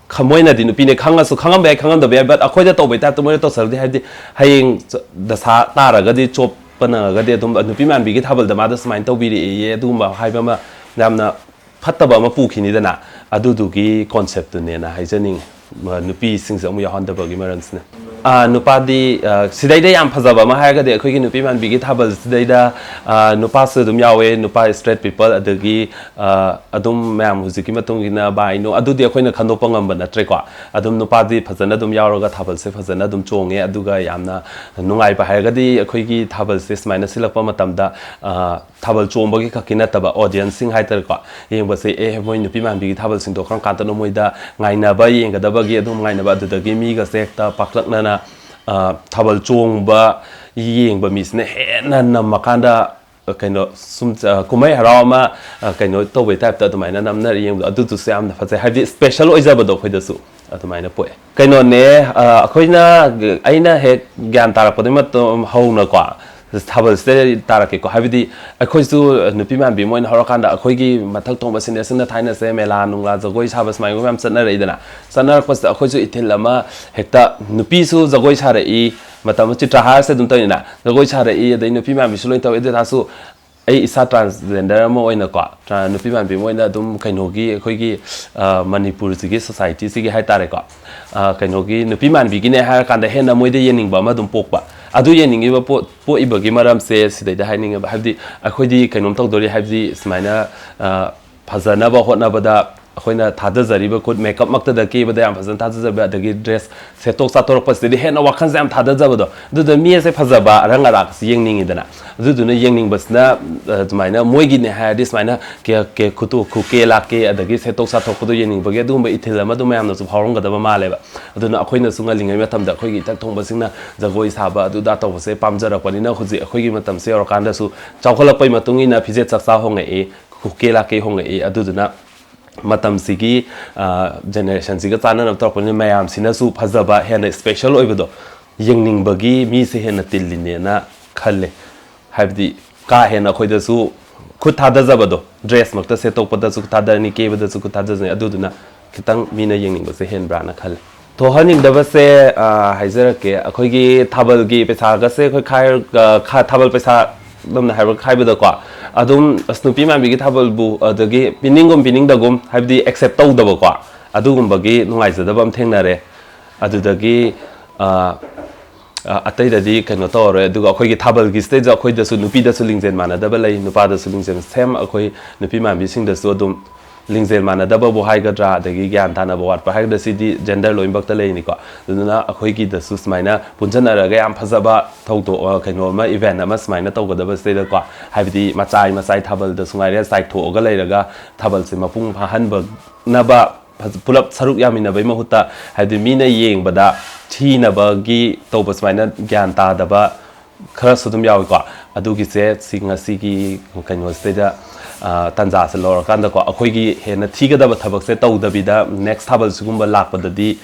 ꯈ-, ꯃꯣꯏꯅꯗꯤ ꯅꯨꯄꯤꯅꯦ ꯈꯪꯉꯁꯨ, ꯈꯪꯉꯝꯕ ꯌꯥꯏ, ꯈꯪꯉꯝꯗꯕ ꯌꯥꯏ, but ꯑꯩꯈꯣꯏꯗ ꯇꯧꯕꯩ ꯇꯥꯏꯞꯇ ꯃꯣꯏꯅ ꯇꯧꯁꯜꯂꯗꯤ, ꯍꯥꯏꯕꯗꯤ ꯍꯌꯦꯡ ꯆ-, ꯗꯁꯥ ꯇꯥꯔꯒꯗꯤ, ꯆꯣꯞꯄ ꯅꯪꯉꯒꯗꯤ ꯑꯗꯨꯝ ꯅꯨꯄꯤ ꯃꯥꯟꯕꯤꯒꯤ ꯊꯥꯕꯜꯗ ꯃꯥꯗ ꯁꯨꯃꯥꯏꯅ ꯇꯧꯕꯤꯔꯛꯑꯦꯌꯦ, ꯑꯗꯨꯒꯨꯝꯕ ꯍꯥꯏꯕ ꯑꯃ ꯌꯥꯝꯅ ꯐꯠꯇꯕ ꯑꯃ ꯄꯨꯈꯤꯅꯤꯗꯅ, ꯑꯗꯨꯗꯨꯒꯤ ꯀꯣꯟꯁꯦꯞꯇꯨꯅꯦꯅ ꯍꯥꯏꯖꯅꯤꯡꯉꯤ꯫ ꯃ-, ꯅꯨꯄꯤꯁꯤꯡꯁꯦ ꯑꯃꯨꯛ ꯌꯥꯎꯍꯟꯗꯕꯒꯤ ꯃꯔꯝꯁꯤꯅ꯫ ꯑꯥ, ꯅꯨꯄꯥꯗꯤ, ꯑꯥ, ꯁꯤꯗꯩꯗ ꯌꯥꯝ ꯐꯖꯕ ꯑꯃ ꯍꯥꯏꯔꯒꯗꯤ, ꯑꯩꯈꯣꯏꯒꯤ ꯅꯨꯄꯤ ꯃꯥꯟꯕꯤꯒꯤ ꯊꯥꯕꯜꯁꯤꯗꯩꯗ, ꯑꯥ, ꯅꯨꯄꯥꯁꯨ ꯑꯗꯨꯝ ꯌꯥꯎꯋꯦ, ꯅꯨꯄꯥ straight people, ꯑꯗꯒꯤ, ꯑꯥ, ꯑꯗꯨꯝ ꯃꯌꯥꯝ ꯍꯧꯖꯤꯛꯀꯤ ꯃꯇꯨꯡ ꯏꯟꯅ ꯕꯥꯏꯅꯣ, ꯑꯗꯨꯗꯤ ꯑꯩꯈꯣꯏꯅ ꯈꯟꯗꯣꯛꯄ ꯉꯝꯕ ꯅꯠꯇ꯭ꯔꯦꯀꯣ꯫ ꯑꯗꯨꯝ ꯅꯨꯄꯥꯗꯤ ꯐꯖꯅ ꯑꯗꯨꯝ ꯌꯥꯎꯔꯒ ꯊꯥꯕꯜꯁꯦ ꯐꯖꯅ ꯑꯗꯨꯝ ꯆꯣꯡꯉꯦ꯫ ꯑꯗꯨꯒ ꯌꯥꯝꯅ ꯅꯨꯡꯉꯥꯏꯕ ꯍꯥꯏꯔꯒꯗꯤ, ꯑꯩꯈꯣꯏꯒꯤ ꯊꯥꯕꯜꯁꯦ ꯁꯨꯃꯥꯏꯅ ꯁꯤꯜꯂꯛꯄ ꯃꯇꯝꯗ, ꯑꯥ, ꯊꯥꯕꯜ ꯆꯣꯡꯕꯒꯤ ꯈꯛꯀꯤ ꯅꯠꯇꯕ, audienceꯁꯤꯡ ꯍꯥꯏꯇꯥꯔꯦꯀꯣ, ꯌꯦꯡꯕꯁꯦ, "ꯑꯦ, ꯃꯣꯏ ꯅꯨꯄꯤ ꯃꯥꯟꯕꯤꯒꯤ ꯊꯥꯕꯜꯁꯤꯡꯗꯣ ꯀꯔꯝ ꯀꯥꯟꯗꯅꯣ ꯃꯣꯏꯗ ꯉꯥꯏꯅꯕ, ꯌꯦꯡꯒꯗꯕꯒꯤ ꯑꯗꯨꯝ ꯉꯥꯏꯅꯕ", ꯑꯗꯨꯗꯒꯤ ꯃꯤꯒꯁꯦ ꯍꯦꯛꯇ ꯄꯥꯛꯇꯛꯅꯅ, ꯑ, ꯊꯥꯕꯜ ꯆꯣꯡꯕ ꯌꯦꯡꯕ ꯃꯤꯁꯤꯅ ꯍꯦꯟꯅ ꯅꯝꯃꯀꯥꯟꯗ, ꯑ, ꯀꯩꯅꯣ, ꯁꯨꯝ, ꯑ, ꯀꯨꯝꯍꯩ ꯍꯔꯥꯎ ꯑꯃ, ꯑ, ꯀꯩꯅꯣ ꯇꯧꯕꯩ ꯇꯥꯏꯞꯇ ꯑꯗꯨꯃꯥꯏꯅ ꯅꯝꯅꯔ ꯌꯦꯡꯕꯗꯣ, ꯑꯗꯨꯗꯨꯁꯨ ꯌꯥꯝꯅ ꯐꯖꯩ꯫ ꯍꯥꯏꯕꯗꯤ special ꯑꯣꯏꯖꯕꯗꯣ ꯑꯩꯈꯣꯏꯗꯁꯨ ꯑꯗꯨꯃꯥꯏꯅ ꯄꯣꯛꯑꯦ꯫ ꯀꯩꯅꯣꯅꯦ, ꯑ, ꯑꯩꯈꯣꯏꯅ, ꯑꯩꯅ ꯍꯦꯛ ꯒ꯭ꯌꯥꯟ ꯇꯥꯔꯛꯄꯗꯒꯤ ꯃꯇꯝ ꯍꯧꯅꯀꯣ, ꯊꯥꯕꯜꯁꯤꯗ ꯇꯥꯔꯛꯀꯦꯀꯣ꯫ ꯍꯥꯏꯕꯗꯤ ꯑꯩꯈꯣꯏꯁꯨ ꯅꯨꯄꯤ ꯃꯥꯟꯕꯤ ꯑꯃ ꯑꯣꯏꯅ ꯍꯧꯔꯀꯥꯟꯗ ꯑꯩꯈꯣꯏꯒꯤ ꯃꯊꯛ ꯊꯣꯡꯕ seniorꯁꯤꯡꯅ ꯊꯥꯏꯅꯁꯦ ꯃꯦꯂꯥ ꯅꯨꯡꯂꯥ ꯖꯒꯣꯏ ꯁꯥꯕ ꯁꯨꯃꯥꯏꯅ ꯌꯥꯝ ꯆꯠꯅꯔꯛꯏꯗꯅ꯫ ꯆꯠꯅꯔꯛꯄꯁꯤꯗ ꯑꯩꯈꯣꯏꯁꯨ ꯏꯊꯤꯜ ꯑꯃ ꯍꯦꯛꯇ, ꯅꯨꯄꯤꯁꯨ ꯖꯒꯣꯏ ꯁꯥꯔꯛꯏ, ꯃꯇꯝ ꯆꯤꯇ꯭ꯔꯍꯥꯔꯁꯦ ꯑꯗꯨꯝ ꯇꯧꯔꯤꯅ, ꯖꯒꯣꯏ ꯁꯥꯔꯛꯏ, ꯑꯗꯩ ꯅꯨꯄꯤ ꯃꯥꯟꯕꯤꯁꯨ ꯂꯣꯏ ꯇꯧꯏ꯫ ꯑꯗꯨ ꯑꯣꯏ ꯇꯥꯔꯁꯨ ꯑꯩ ꯏꯁꯥ transgender ꯑꯃ ꯑꯣꯏꯅꯀꯣ, ꯇ꯭ꯔꯥ-, ꯅꯨꯄꯤ ꯃꯥꯟꯕꯤ ꯑꯃ ꯑꯣꯏꯅ ꯑꯗꯨꯝ ꯀꯩꯅꯣꯒꯤ, ꯑꯩꯈꯣꯏꯒꯤ, ꯑ, ꯃꯅꯤꯄꯨꯔꯁꯤꯒꯤ societyꯁꯤꯒꯤ ꯍꯥꯏ ꯇꯥꯔꯦꯀꯣ, ꯑ, ꯀꯩꯅꯣꯒꯤ ꯅꯨꯄꯤ ꯃꯥꯟꯕꯤꯒꯤꯅꯦ ꯍꯥꯏꯔꯀꯥꯟꯗ ꯍꯦꯟꯅ ꯃꯣꯏꯗ ꯌꯦꯡꯅꯤꯡꯕ ꯑꯃ ꯑꯗꯨꯝ ꯄꯣꯛꯄ꯫ ꯑꯗꯨ ꯌꯦꯡꯅꯤꯡꯉꯤꯕ ꯄꯣ-, ꯄꯣꯛꯏꯕꯒꯤ ꯃꯔꯝꯁꯦ ꯁꯤꯗꯩꯗ ꯍꯥꯏꯅꯤꯡꯉꯦꯕ꯫ ꯍꯥꯏꯕꯗꯤ ꯑꯩꯈꯣꯏꯗꯤ ꯀꯩꯅꯣꯝ ꯇꯧꯗꯣꯔꯤ, ꯍꯥꯏꯕꯗꯤ ꯁꯨꯃꯥꯏꯅ, ꯑ, ꯐꯖꯅꯕ ꯍꯣꯠꯅꯕꯗ ꯑꯩꯈꯣꯏꯅ ꯊꯥꯗꯖꯔꯤꯕ ꯈꯨꯠ, makeup ꯃꯛꯇꯗ ꯀꯦꯕꯗ ꯌꯥꯝ ꯐꯖꯅ ꯊꯥꯗꯖꯕ, ꯑꯗꯒꯤ dress ꯁꯦꯠꯇꯣꯛ ꯆꯥꯊꯣꯔꯛꯄꯁꯤꯗꯗꯤ ꯍꯦꯟꯅ ꯋꯥꯈꯜꯁꯦ ꯌꯥꯝ ꯊꯥꯗꯖꯕꯗꯣ꯫ ꯑꯗꯨꯗ ꯃꯤ ꯑꯁꯦ ꯐꯖꯕ ꯑꯔꯪ ꯑꯔꯥꯛꯁꯤ ꯌꯦꯡꯅꯤꯡꯉꯤꯗꯅ꯫ ꯑꯗꯨꯗꯨꯅ ꯌꯦꯡꯅꯤꯡꯕꯁꯤꯅ, ꯑ, ꯑꯗꯨꯃꯥꯏꯅ ꯃꯣꯏꯒꯤꯅꯦ ꯍꯥꯏꯔꯗꯤ ꯁꯨꯃꯥꯏꯅ ꯀꯦ-, ꯀꯦ-, ꯈꯨꯇꯣ-, ꯈꯨꯀꯦ ꯂꯥꯛꯀꯦ, ꯑꯗꯒꯤ ꯁꯦꯠꯇꯣꯛ ꯆꯥꯊꯣꯛꯄꯗꯣ ꯌꯦꯡꯅꯤꯡꯕꯒꯤ ꯑꯗꯨꯒꯨꯝꯕ ꯏꯊꯤꯜ ꯑꯃ ꯑꯗꯨꯝ ꯃꯌꯥꯝꯅꯁꯨ ꯐꯥꯎꯔꯝꯒꯗꯕ ꯃꯥꯜꯂꯦꯕ꯫ ꯑꯗꯨꯅ ꯑꯩꯈꯣꯏꯅꯁꯨ ꯉꯜꯂꯤꯉꯩ ꯃꯇꯝꯗ ꯑꯩꯈꯣꯏꯒꯤ ꯏꯊꯛ ꯊꯣꯡꯕꯁꯤꯡꯅ ꯖꯒꯣꯏ ꯁꯥꯕ ꯑꯗꯨꯗ ꯇꯧꯕꯁꯦ ꯄꯥꯝꯖꯔꯛꯄꯅꯤꯅ, ꯍꯧꯖꯤꯛ ꯑꯩꯈꯣꯏꯒꯤ ꯃꯇꯝꯁꯦ ꯌꯧꯔꯀꯥꯟꯗꯁꯨ ꯆꯥꯎꯈꯠꯂꯛꯄꯩ ꯃꯇꯨꯡ ꯏꯟꯅ ꯐꯤꯖꯦꯠ ꯆꯥꯛꯆꯥ ꯍꯣꯡꯉꯛꯏ, ꯈꯨꯀꯦ ꯂꯥꯛꯀꯦ ꯍꯣꯡꯉꯛꯏ꯫ ꯑꯗꯨꯗꯨꯅ ꯃꯇꯝꯁꯤꯒꯤ, ꯑ, generationꯁꯤꯒ ꯆꯥꯟꯅꯅꯕ ꯇꯧꯔꯛꯄꯅꯤꯅ ꯃꯌꯥꯝꯁꯤꯅꯁꯨ ꯐꯖꯕ, ꯍꯦꯟꯅ special ꯑꯣꯏꯕꯗꯣ ꯌꯦꯡꯅꯤꯡꯕꯒꯤ ꯃꯤꯁꯦ ꯍꯦꯟꯅ ꯇꯤꯜꯂꯤꯅꯦꯅ ꯈꯜꯂꯦ꯫ ꯍꯥꯏꯕꯗꯤ ꯀꯥ ꯍꯦꯟꯅ ꯑꯩꯈꯣꯏꯗꯁꯨ ꯈꯨꯠ ꯊꯥꯗꯖꯕꯗꯣ, ꯗ꯭ꯔꯦꯁꯃꯛꯇ ꯁꯦꯠꯇꯣꯛꯄꯗꯁꯨ ꯈꯨꯠ ꯊꯥꯗꯔꯅꯤ, ꯀꯦꯕꯗꯁꯨ ꯈꯨꯠ ꯊꯥꯗꯖꯅꯤ, ꯑꯗꯨꯗꯨꯅ ꯈꯤꯇꯪ ꯃꯤꯅ ꯌꯦꯡꯅꯤꯡꯕꯁꯦ ꯍꯦꯟꯕ꯭ꯔꯥꯅ ꯈꯜꯂꯦ꯫ ꯊꯣꯛꯍꯟꯅꯤꯡꯗꯕꯁꯦ, ꯑ, ꯍꯥꯏꯖꯔꯛꯀꯦ, ꯑꯩꯈꯣꯏꯒꯤ ꯊꯥꯕꯜꯒꯤ ꯄꯩꯁꯥꯒꯁꯦ ꯑꯩꯈꯣꯏ ꯈꯥꯏꯔ-, ꯑ, ꯈꯥ-, ꯊꯥꯕꯜ ꯄꯩꯁꯥ, ꯑꯗꯨꯝꯅ ꯍꯥꯏꯕ ꯈꯥꯏꯕꯗꯀꯣ, ꯑꯗꯨꯝ ꯑꯁ, ꯅꯨꯄꯤ ꯃꯥꯟꯕꯤꯒꯤ ꯊꯥꯕꯜꯕꯨ, ꯑꯗꯒꯤ ꯄꯤꯅꯤꯡꯒꯨꯝ ꯄꯤꯅꯤꯡꯗꯒꯨꯝ, ꯍꯥꯏꯕꯗꯤ ꯑꯦꯛꯁꯦꯞ ꯇꯧꯗꯕꯀꯣ, ꯑꯗꯨꯒꯨꯝꯕꯒꯤ ꯅꯨꯡꯉꯥꯏꯖꯗꯕ ꯑꯃ ꯊꯦꯡꯅꯔꯦ꯫ ꯑꯗꯨꯗꯒꯤ, ꯑ, ꯑ, ꯑꯇꯩꯗꯗꯤ ꯀꯩꯅꯣ ꯇꯧꯔꯔꯣꯏ꯫ ꯑꯗꯨꯒ ꯑꯩꯈꯣꯏꯒꯤ ꯊꯥꯕꯜꯒꯤꯁꯤꯗꯩꯗ ꯑꯩꯈꯣꯏꯗꯁꯨ, ꯅꯨꯄꯤꯗꯁꯨ ꯂꯤꯡꯖꯦꯜ ꯃꯥꯟꯅꯗꯕ ꯂꯩ, ꯅꯨꯄꯥꯗꯁꯨ ꯂꯤꯡꯖꯦꯜ, ꯁꯦꯝ ꯑꯩꯈꯣꯏ ꯅꯨꯄꯤ ꯃꯥꯟꯕꯤꯁꯤꯡꯗꯁꯨ ꯑꯗꯨꯝ ꯂꯤꯡꯖꯦꯜ ꯃꯥꯟꯅꯗꯕꯕꯨ ꯍꯥꯏꯒꯗ꯭ꯔꯥ, ꯑꯗꯒꯤ ꯒ꯭ꯌꯥꯟ ꯇꯥꯅꯕ ꯋꯥꯠꯄ ꯍꯥꯏꯒꯗ꯭ꯔꯥ, ꯁꯤꯗꯤ ꯖꯦꯟꯗꯔ ꯂꯣꯏꯅꯃꯛꯇ ꯂꯩꯅꯤꯀꯣ꯫ ꯑꯗꯨꯗꯨꯅ ꯑꯩꯈꯣꯏꯒꯤꯗꯁꯨ ꯁꯨꯃꯥꯏꯅ ꯄꯨꯟꯁꯤꯟꯅꯔꯒ ꯌꯥꯝ ꯐꯖꯕ ꯊꯧꯗꯣꯛ, ꯑ, ꯀꯩꯅꯣ ꯑꯃ, ꯏꯚꯦꯟ ꯑꯃ ꯁꯨꯃꯥꯏꯅ ꯇꯧꯒꯗꯕꯁꯤꯗꯩꯗꯀꯣ, ꯍꯥꯏꯕꯗꯤ ꯃꯆꯥꯏ ꯃꯆꯥꯏ ꯊꯥꯕꯜꯗꯁꯨ ꯉꯥꯏꯔꯦ, ꯆꯥꯏꯊꯣꯛꯑꯒ ꯂꯩꯔꯒ ꯊꯥꯕꯜꯁꯦ ꯃꯄꯨꯡ ꯐꯥꯍꯟꯕꯅꯕ ꯐꯖ-, ꯄꯨꯂꯞ ꯁꯔꯨꯛ ꯌꯥꯃꯤꯟꯅꯕꯒꯤ ꯃꯍꯨꯠꯇ, ꯍꯥꯏꯕꯗꯤ ꯃꯤꯅ ꯌꯦꯡꯕꯗ ꯊꯤꯅꯕꯒꯤ ꯇꯧꯕ ꯁꯨꯃꯥꯏꯅ ꯒ꯭ꯌꯥꯟ ꯇꯥꯗꯕ ꯈꯔꯁꯨ ꯑꯗꯨꯝ ꯌꯥꯎꯏꯀꯣ꯫ ꯑꯗꯨꯒꯤꯁꯦ ꯁꯤ ꯉꯁꯤꯒꯤ ꯀꯩꯅꯣꯁꯤꯗꯩꯗ, ꯑ, ꯇꯥꯟꯖꯥꯁꯦ ꯂꯧꯔꯀꯥꯟꯗꯀꯣ, ꯑꯩꯈꯣꯏꯒꯤ ꯍꯦꯟꯅ ꯊꯤꯒꯗꯕ ꯊꯕꯛꯁꯦ ꯇꯧꯗꯕꯤꯗ, ꯅꯦꯛꯁ ꯊꯥꯕꯜ ꯁꯤꯒꯨꯝꯕ ꯂꯥꯛꯄꯗꯗꯤ,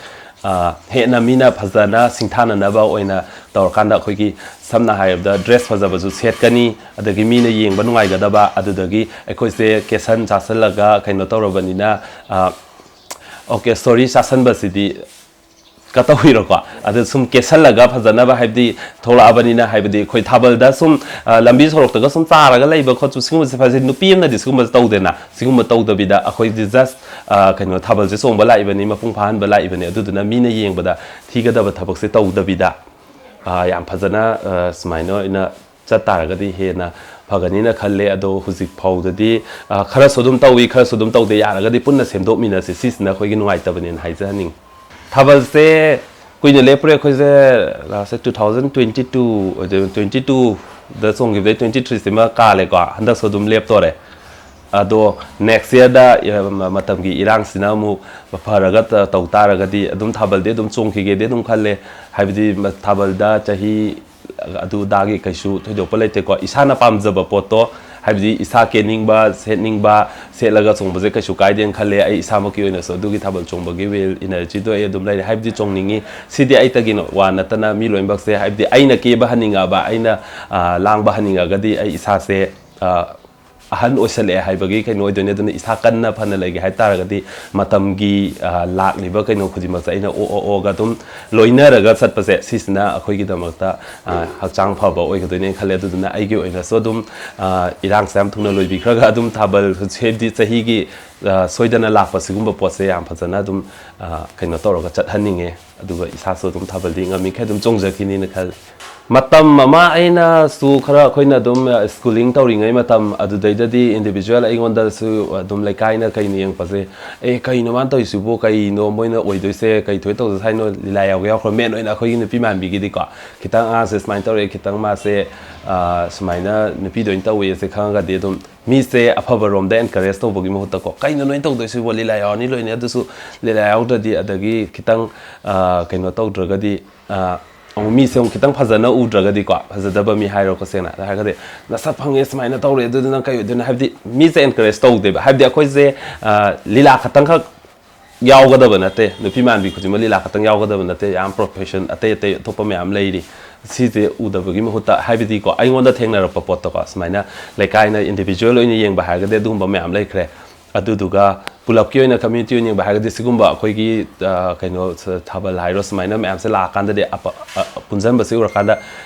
ꯑ, ꯍꯦꯟꯅ ꯃꯤꯅ ꯐꯖꯅ ꯁꯤꯡꯊꯥꯅꯅꯕ ꯑꯣꯏꯅ ꯇꯧꯔꯀꯥꯟꯗ, ꯑꯩꯈꯣꯏꯒꯤ ꯁꯝꯅ ꯍꯥꯏꯔꯕꯗ ꯗ꯭ꯔꯦꯁ ꯐꯖꯕꯁꯨ ꯁꯦꯠꯀꯅꯤ, ꯑꯗꯒꯤ ꯃꯤꯅ ꯌꯦꯡꯕ ꯅꯨꯡꯉꯥꯏꯒꯗꯕ, ꯑꯗꯨꯗꯒꯤ ꯑꯩꯈꯣꯏꯁꯦ ꯀꯦꯁꯟ ꯆꯥꯁꯜꯂꯒ ꯀꯩꯅꯣ ꯇꯧꯔꯕꯅꯤꯅ, ꯑ, ꯑꯣꯀꯦ, ꯁꯣꯔꯤ, ꯆꯥꯁꯟꯕꯁꯤꯗꯤ ꯀꯇꯧꯏꯔꯣꯀꯣ꯫ ꯑꯗꯨ ꯁꯨꯝ ꯀꯦꯁꯜꯂꯒ ꯐꯖꯅꯕ, ꯍꯥꯏꯕꯗꯤ ꯊꯣꯛꯂꯛꯑꯕꯅꯤꯅ, ꯍꯥꯏꯕꯗꯤ ꯑꯩꯈꯣꯏ ꯊꯥꯕꯜꯗ ꯁꯨꯝ, ꯑ, ꯂꯝꯕꯤ ꯁꯣꯔꯣꯛꯇꯒ ꯁꯨꯝ ꯆꯥꯔꯒ ꯂꯩꯕ ꯈꯣꯠꯄ, ꯁꯤꯒꯨꯝꯕꯁꯦ ꯐꯖꯩ꯫ ꯅꯨꯄꯤ ꯑꯃꯅꯗꯤ ꯁꯤꯒꯨꯝꯕꯁꯦ ꯇꯧꯗꯦꯅ, ꯁꯤꯒꯨꯝꯕ ꯇꯧꯗꯕꯤꯗ ꯑꯩꯈꯣꯏꯗꯤ just, ꯑ, ꯀꯩꯅꯣ, ꯊꯥꯕꯜꯁꯦ ꯆꯣꯡꯕ ꯂꯥꯛꯏꯕꯅꯤ, ꯃꯄꯨꯡ ꯐꯥꯍꯟꯕ ꯂꯥꯛꯏꯕꯅꯤ, ꯑꯗꯨꯗꯨꯅ ꯃꯤꯅ ꯌꯦꯡꯕꯗ ꯊꯤꯒꯗꯕ ꯊꯕꯛꯁꯦ ꯇꯧꯗꯕꯤꯗ, ꯑ, ꯌꯥꯝ ꯐꯖꯅ, ꯑ, ꯁꯨꯃꯥꯏꯅ ꯑꯣꯏꯅ ꯆꯠ ꯇꯥꯔꯒꯗꯤ ꯍꯦꯟꯅ ꯐꯒꯅꯤꯅ ꯈꯜꯂꯦ꯫ ꯑꯗꯣ ꯍꯧꯖꯤꯛ ꯐꯥꯎꯗꯗꯤ, ꯑ, ꯈꯔꯁꯨ ꯑꯗꯨꯝ ꯇꯧꯏ, ꯈꯔꯁꯨ ꯑꯗꯨꯝ ꯇꯧꯗꯦ, ꯌꯥꯔꯒꯗꯤ ꯄꯨꯟꯅ ꯁꯦꯝꯗꯣꯛꯃꯤꯟꯅꯁꯤ, ꯁꯤꯁꯤꯅ ꯑꯩꯈꯣꯏꯒꯤ ꯅꯨꯡꯉꯥꯏꯇꯕꯅꯦꯅ ꯍꯥꯏꯖꯍꯟꯅꯤꯡꯉꯤ꯫ ꯊꯥꯕꯜꯁꯦ ꯀꯨꯏꯅ ꯂꯦꯞꯄꯨꯔꯦ, ꯑꯩꯈꯣꯏꯁꯦ ꯂꯥꯁꯁꯦ two thousand twenty two ꯑꯣꯏꯗꯣꯏꯅꯤ, twenty twoꯗ ꯆꯣꯡꯈꯤꯕꯗꯩ twenty threeꯁꯤꯃ ꯀꯥꯜꯂꯦꯀꯣ, ꯍꯟꯗꯛꯁꯨ ꯑꯗꯨꯝ ꯂꯦꯞꯇꯣꯔꯦ꯫ ꯑꯗꯣ next yearꯗ, ꯑ, ꯃ-, ꯃꯇꯝꯒꯤ ꯏꯔꯥꯡꯁꯤꯅ ꯑꯃꯨꯛ ꯐꯔꯒ ꯇ-, ꯇꯧ ꯇꯥꯔꯒꯗꯤ ꯑꯗꯨꯝ ꯊꯥꯕꯜꯗꯤ ꯑꯗꯨꯝ ꯆꯣꯡꯈꯤꯒꯦꯗꯤ ꯑꯗꯨꯝ ꯈꯜꯂꯦ꯫ ꯍꯥꯏꯕꯗꯤ ꯃ-, ꯊꯥꯕꯜꯗ ꯆꯍꯤ ꯑꯗꯨ ꯑꯗꯥꯒꯤ ꯀꯩꯁꯨ ꯊꯣꯏꯗꯣꯛꯄ ꯂꯩꯇꯦꯀꯣ꯫ ꯏꯁꯥꯅ ꯄꯥꯝꯖꯕ ꯄꯣꯠꯇꯣ, ꯍꯥꯏꯕꯗꯤ ꯏꯁꯥ ꯀꯦꯅꯤꯡꯕ, ꯁꯦꯠꯅꯤꯡꯕ, ꯁꯦꯠꯂꯒ ꯆꯣꯡꯕꯁꯦ ꯀꯩꯁꯨ ꯀꯥꯏꯗꯦꯅ ꯈꯜꯂꯦ꯫ ꯑꯩ ꯏꯁꯥꯃꯛꯀꯤ ꯑꯣꯏꯅꯁꯨ ꯑꯗꯨꯒꯤ ꯊꯥꯕꯜ ꯆꯣꯡꯕꯒꯤ will, energy ꯗꯣ ꯑꯩ ꯑꯗꯨꯝ ꯂꯩꯔꯦ꯫ ꯍꯥꯏꯕꯗꯤ ꯆꯣꯡꯅꯤꯡꯉꯤ, ꯁꯤꯗꯤ ꯑꯩꯇꯒꯤ ꯋꯥ ꯅꯠꯇꯅ ꯃꯤ ꯂꯣꯏꯅꯃꯛꯁꯦ, ꯍꯥꯏꯕꯗꯤ ꯑꯩꯅ ꯀꯦꯕ ꯍꯟꯅꯤꯡꯉꯛꯑꯕ, ꯑꯩꯅ, ꯑ, ꯂꯥꯡꯕ ꯍꯟꯅꯤꯡꯉꯒꯗꯤ ꯑꯩ ꯏꯁꯥꯁꯦ, ꯑ, ꯑꯍꯟ ꯑꯣꯏꯁꯜꯂꯛꯑꯦ ꯍꯥꯏꯕꯒꯤ ꯀꯩꯅꯣ ꯑꯣꯏꯗꯣꯏꯅꯦ꯫ ꯑꯗꯨꯅ ꯏꯁꯥ ꯀꯟꯅ ꯐꯅ ꯂꯩꯒꯦ ꯍꯥꯏ ꯇꯥꯔꯒꯗꯤ ꯃꯇꯝꯒꯤ, ꯑ, ꯂꯥꯛꯂꯤꯕ ꯀꯩꯅꯣ ꯈꯨꯗꯤꯡꯃꯛꯁꯦ ꯑꯩꯅ ꯑꯣ ꯑꯣ ꯑꯣꯒ ꯑꯗꯨꯝ ꯂꯣꯏꯅꯔꯒ ꯆꯠꯄꯁꯦ, ꯁꯤꯁꯤꯅ ꯑꯩꯈꯣꯏꯒꯤꯗꯃꯛꯇ, ꯑ, ꯍꯛꯆꯥꯡ ꯐꯕ ꯑꯣꯏꯒꯗꯣꯏꯅꯦꯅ ꯈꯜꯂꯦ꯫ ꯑꯗꯨꯗꯨꯅ ꯑꯩꯒꯤ ꯑꯣꯏꯅꯁꯨ ꯑꯗꯨꯝ, ꯑ, ꯏꯔꯥꯡꯁꯦ ꯌꯥꯝ ꯊꯨꯅ ꯂꯣꯏꯕꯤꯈ꯭ꯔꯒ ꯑꯗꯨꯝ ꯊꯥꯕꯜ ꯍꯥꯏꯕꯗꯤ ꯆꯍꯤꯒꯤ, ꯑ, ꯁꯣꯏꯗꯅ ꯂꯥꯛꯄ ꯁꯤꯒꯨꯝꯕ ꯄꯣꯠꯁꯦ ꯌꯥꯝ ꯐꯖꯅ ꯑꯗꯨꯝ, ꯑ, ꯀꯩꯅꯣ ꯇꯧꯔꯒ ꯆꯠꯍꯟꯅꯤꯡꯉꯦ꯫ ꯑꯗꯨꯒ ꯏꯁꯥꯁꯨ ꯑꯗꯨꯝ ꯊꯥꯕꯜꯗꯤ ꯉꯝꯃꯤꯈꯩ ꯑꯗꯨꯝ ꯆꯣꯡꯖꯈꯤꯅꯤꯅ ꯈꯜꯂꯤ꯫ ꯃꯇꯝ ꯑꯃ ꯑꯩꯅꯁꯨ ꯈꯔ, ꯑꯩꯈꯣꯏꯅ ꯑꯗꯨꯝ, ꯑ, schooling ꯇꯧꯔꯤꯉꯩ ꯃꯇꯝ ꯑꯗꯨꯗꯩꯗꯗꯤ individual ꯑꯩꯉꯣꯟꯗꯁꯨ ꯑꯗꯨꯝ ꯂꯩꯀꯥꯏꯅ ꯀꯩꯅ ꯌꯦꯡꯉꯛꯄꯁꯦ, "ꯑꯦ, ꯀꯩꯅꯣ ꯃꯥꯅ ꯇꯧꯔꯤꯁꯤꯕꯨ? ꯀꯩꯅꯣ ꯃꯣꯏꯅ ꯑꯣꯏꯗꯣꯏꯁꯦ? ꯀꯩ ꯊꯣꯏ ꯇꯧꯗꯣꯏꯁꯦ ꯍꯥꯏꯅꯣ?" ꯂꯤꯂꯥ ꯌꯥꯎꯒꯦ ꯌꯥꯎꯈ꯭ꯔꯣ꯫ Main ꯑꯣꯏꯅ ꯑꯩꯈꯣꯏꯒꯤ ꯅꯨꯄꯤ ꯃꯥꯟꯕꯤꯒꯤꯗꯤꯀꯣ, ꯈꯤꯇꯪ ꯑꯉꯥꯡꯁꯦ ꯁꯨꯃꯥꯏꯅ ꯇꯧꯔꯦ, ꯈꯤꯇꯪ ꯃꯥꯁꯦ, ꯑ, ꯁꯨꯃꯥꯏꯅ ꯅꯨꯄꯤꯗ ꯑꯣꯏꯅ ꯇꯧꯋꯦꯁꯦ ꯈꯪꯉꯒꯗꯤ ꯑꯗꯨꯝ ꯃꯤꯁꯦ ꯑꯐꯕ ꯔꯣꯝꯗ encourage ꯇꯧꯕꯒꯤ ꯃꯍꯨꯠꯇꯀꯣ, "ꯀꯩꯅꯣ ꯅꯣꯏꯅ ꯇꯧꯗꯣꯏꯁꯤꯕꯣ? ꯂꯤꯂꯥ ꯌꯥꯎꯔꯅꯤ ꯂꯣꯏꯅꯦ, ꯑꯗꯨꯁꯨ ꯂꯤꯂꯥ ꯌꯥꯎꯗ꯭ꯔꯗꯤ, ꯑꯗꯒꯤ ꯈꯤꯇꯪ, ꯑ, ꯀꯩꯅꯣ ꯇꯧꯗ꯭ꯔꯒꯗꯤ, ꯑ, ꯑꯃꯨꯛ ꯃꯤꯁꯦ ꯑꯃꯨꯛ ꯈꯤꯇꯪ ꯐꯖꯅ ꯎꯗ꯭ꯔꯒꯗꯤꯀꯣ, ꯐꯖꯗꯕ ꯃꯤ ꯍꯥꯏꯔꯣꯀꯣ ꯁꯦꯡꯅ ꯍꯥꯏꯔꯒꯗꯤ, 'ꯅꯁꯛ ꯐꯪꯉꯦ, ꯁꯨꯃꯥꯏꯅ ꯇꯧꯔꯦ, ꯑꯗꯨꯗꯤ ꯅꯪ ꯀꯩ ꯑꯣꯏꯗꯣꯏꯅꯣ?' ꯍꯥꯏꯕꯗꯤ ꯃꯤꯁꯦ encourage ꯇꯧꯗꯦꯕ꯫ ꯍꯥꯏꯕꯗꯤ ꯑꯩꯈꯣꯏꯁꯦ, ꯑ, ꯂꯤꯂꯥ ꯈꯛꯇꯪꯈꯛ ꯌꯥꯎꯒꯗꯕ ꯅꯠꯇꯦ, ꯅꯨꯄꯤ ꯃꯥꯟꯕꯤ ꯈꯨꯗꯤꯡꯃꯛ ꯂꯤꯂꯥ ꯈꯛꯇꯪ ꯌꯥꯎꯒꯗꯕ ꯅꯠꯇꯦ, ꯌꯥꯝ profession ꯑꯇꯩ ꯑꯇꯩ ꯑꯇꯣꯞꯄ ꯃꯌꯥꯝ ꯂꯩꯔꯤ꯫ ꯁꯤꯁꯦ ꯎꯗꯕꯒꯤ ꯃꯍꯨꯠꯇ, ꯍꯥꯏꯕꯗꯤꯀꯣ, ꯑꯩꯉꯣꯟꯗ ꯊꯦꯡꯅꯔꯛꯄ ꯄꯣꯠꯇꯀꯣ, ꯁꯨꯃꯥꯏꯅ ꯂꯩꯀꯥꯏꯅ individual ꯑꯣꯏꯅ ꯌꯦꯡꯕ ꯍꯥꯏꯔꯒꯗꯤ ꯑꯗꯨꯒꯨꯝꯕ ꯃꯌꯥꯝ ꯂꯩꯈ꯭ꯔꯦ꯫ ꯑꯗꯨꯗꯨꯒ ꯄꯨꯂꯞꯀꯤ ꯑꯣꯏꯅ community ꯑꯣꯏꯅ ꯌꯦꯡꯕ ꯍꯥꯏꯔꯒꯗꯤ ꯁꯤꯒꯨꯝꯕ ꯑꯩꯈꯣꯏꯒꯤ, ꯑ, ꯀꯩꯅꯣ, ꯊꯥꯕꯜ ꯍꯥꯏꯔꯣ, ꯁꯨꯃꯥꯏꯅ ꯃꯌꯥꯝꯁꯦ ꯂꯥꯛꯑꯀꯥꯟꯗꯗꯤ ꯑꯄ-, ꯑ, ꯄꯨꯟꯁꯤꯟꯕꯁꯦ ꯎꯔꯀꯥꯟꯗ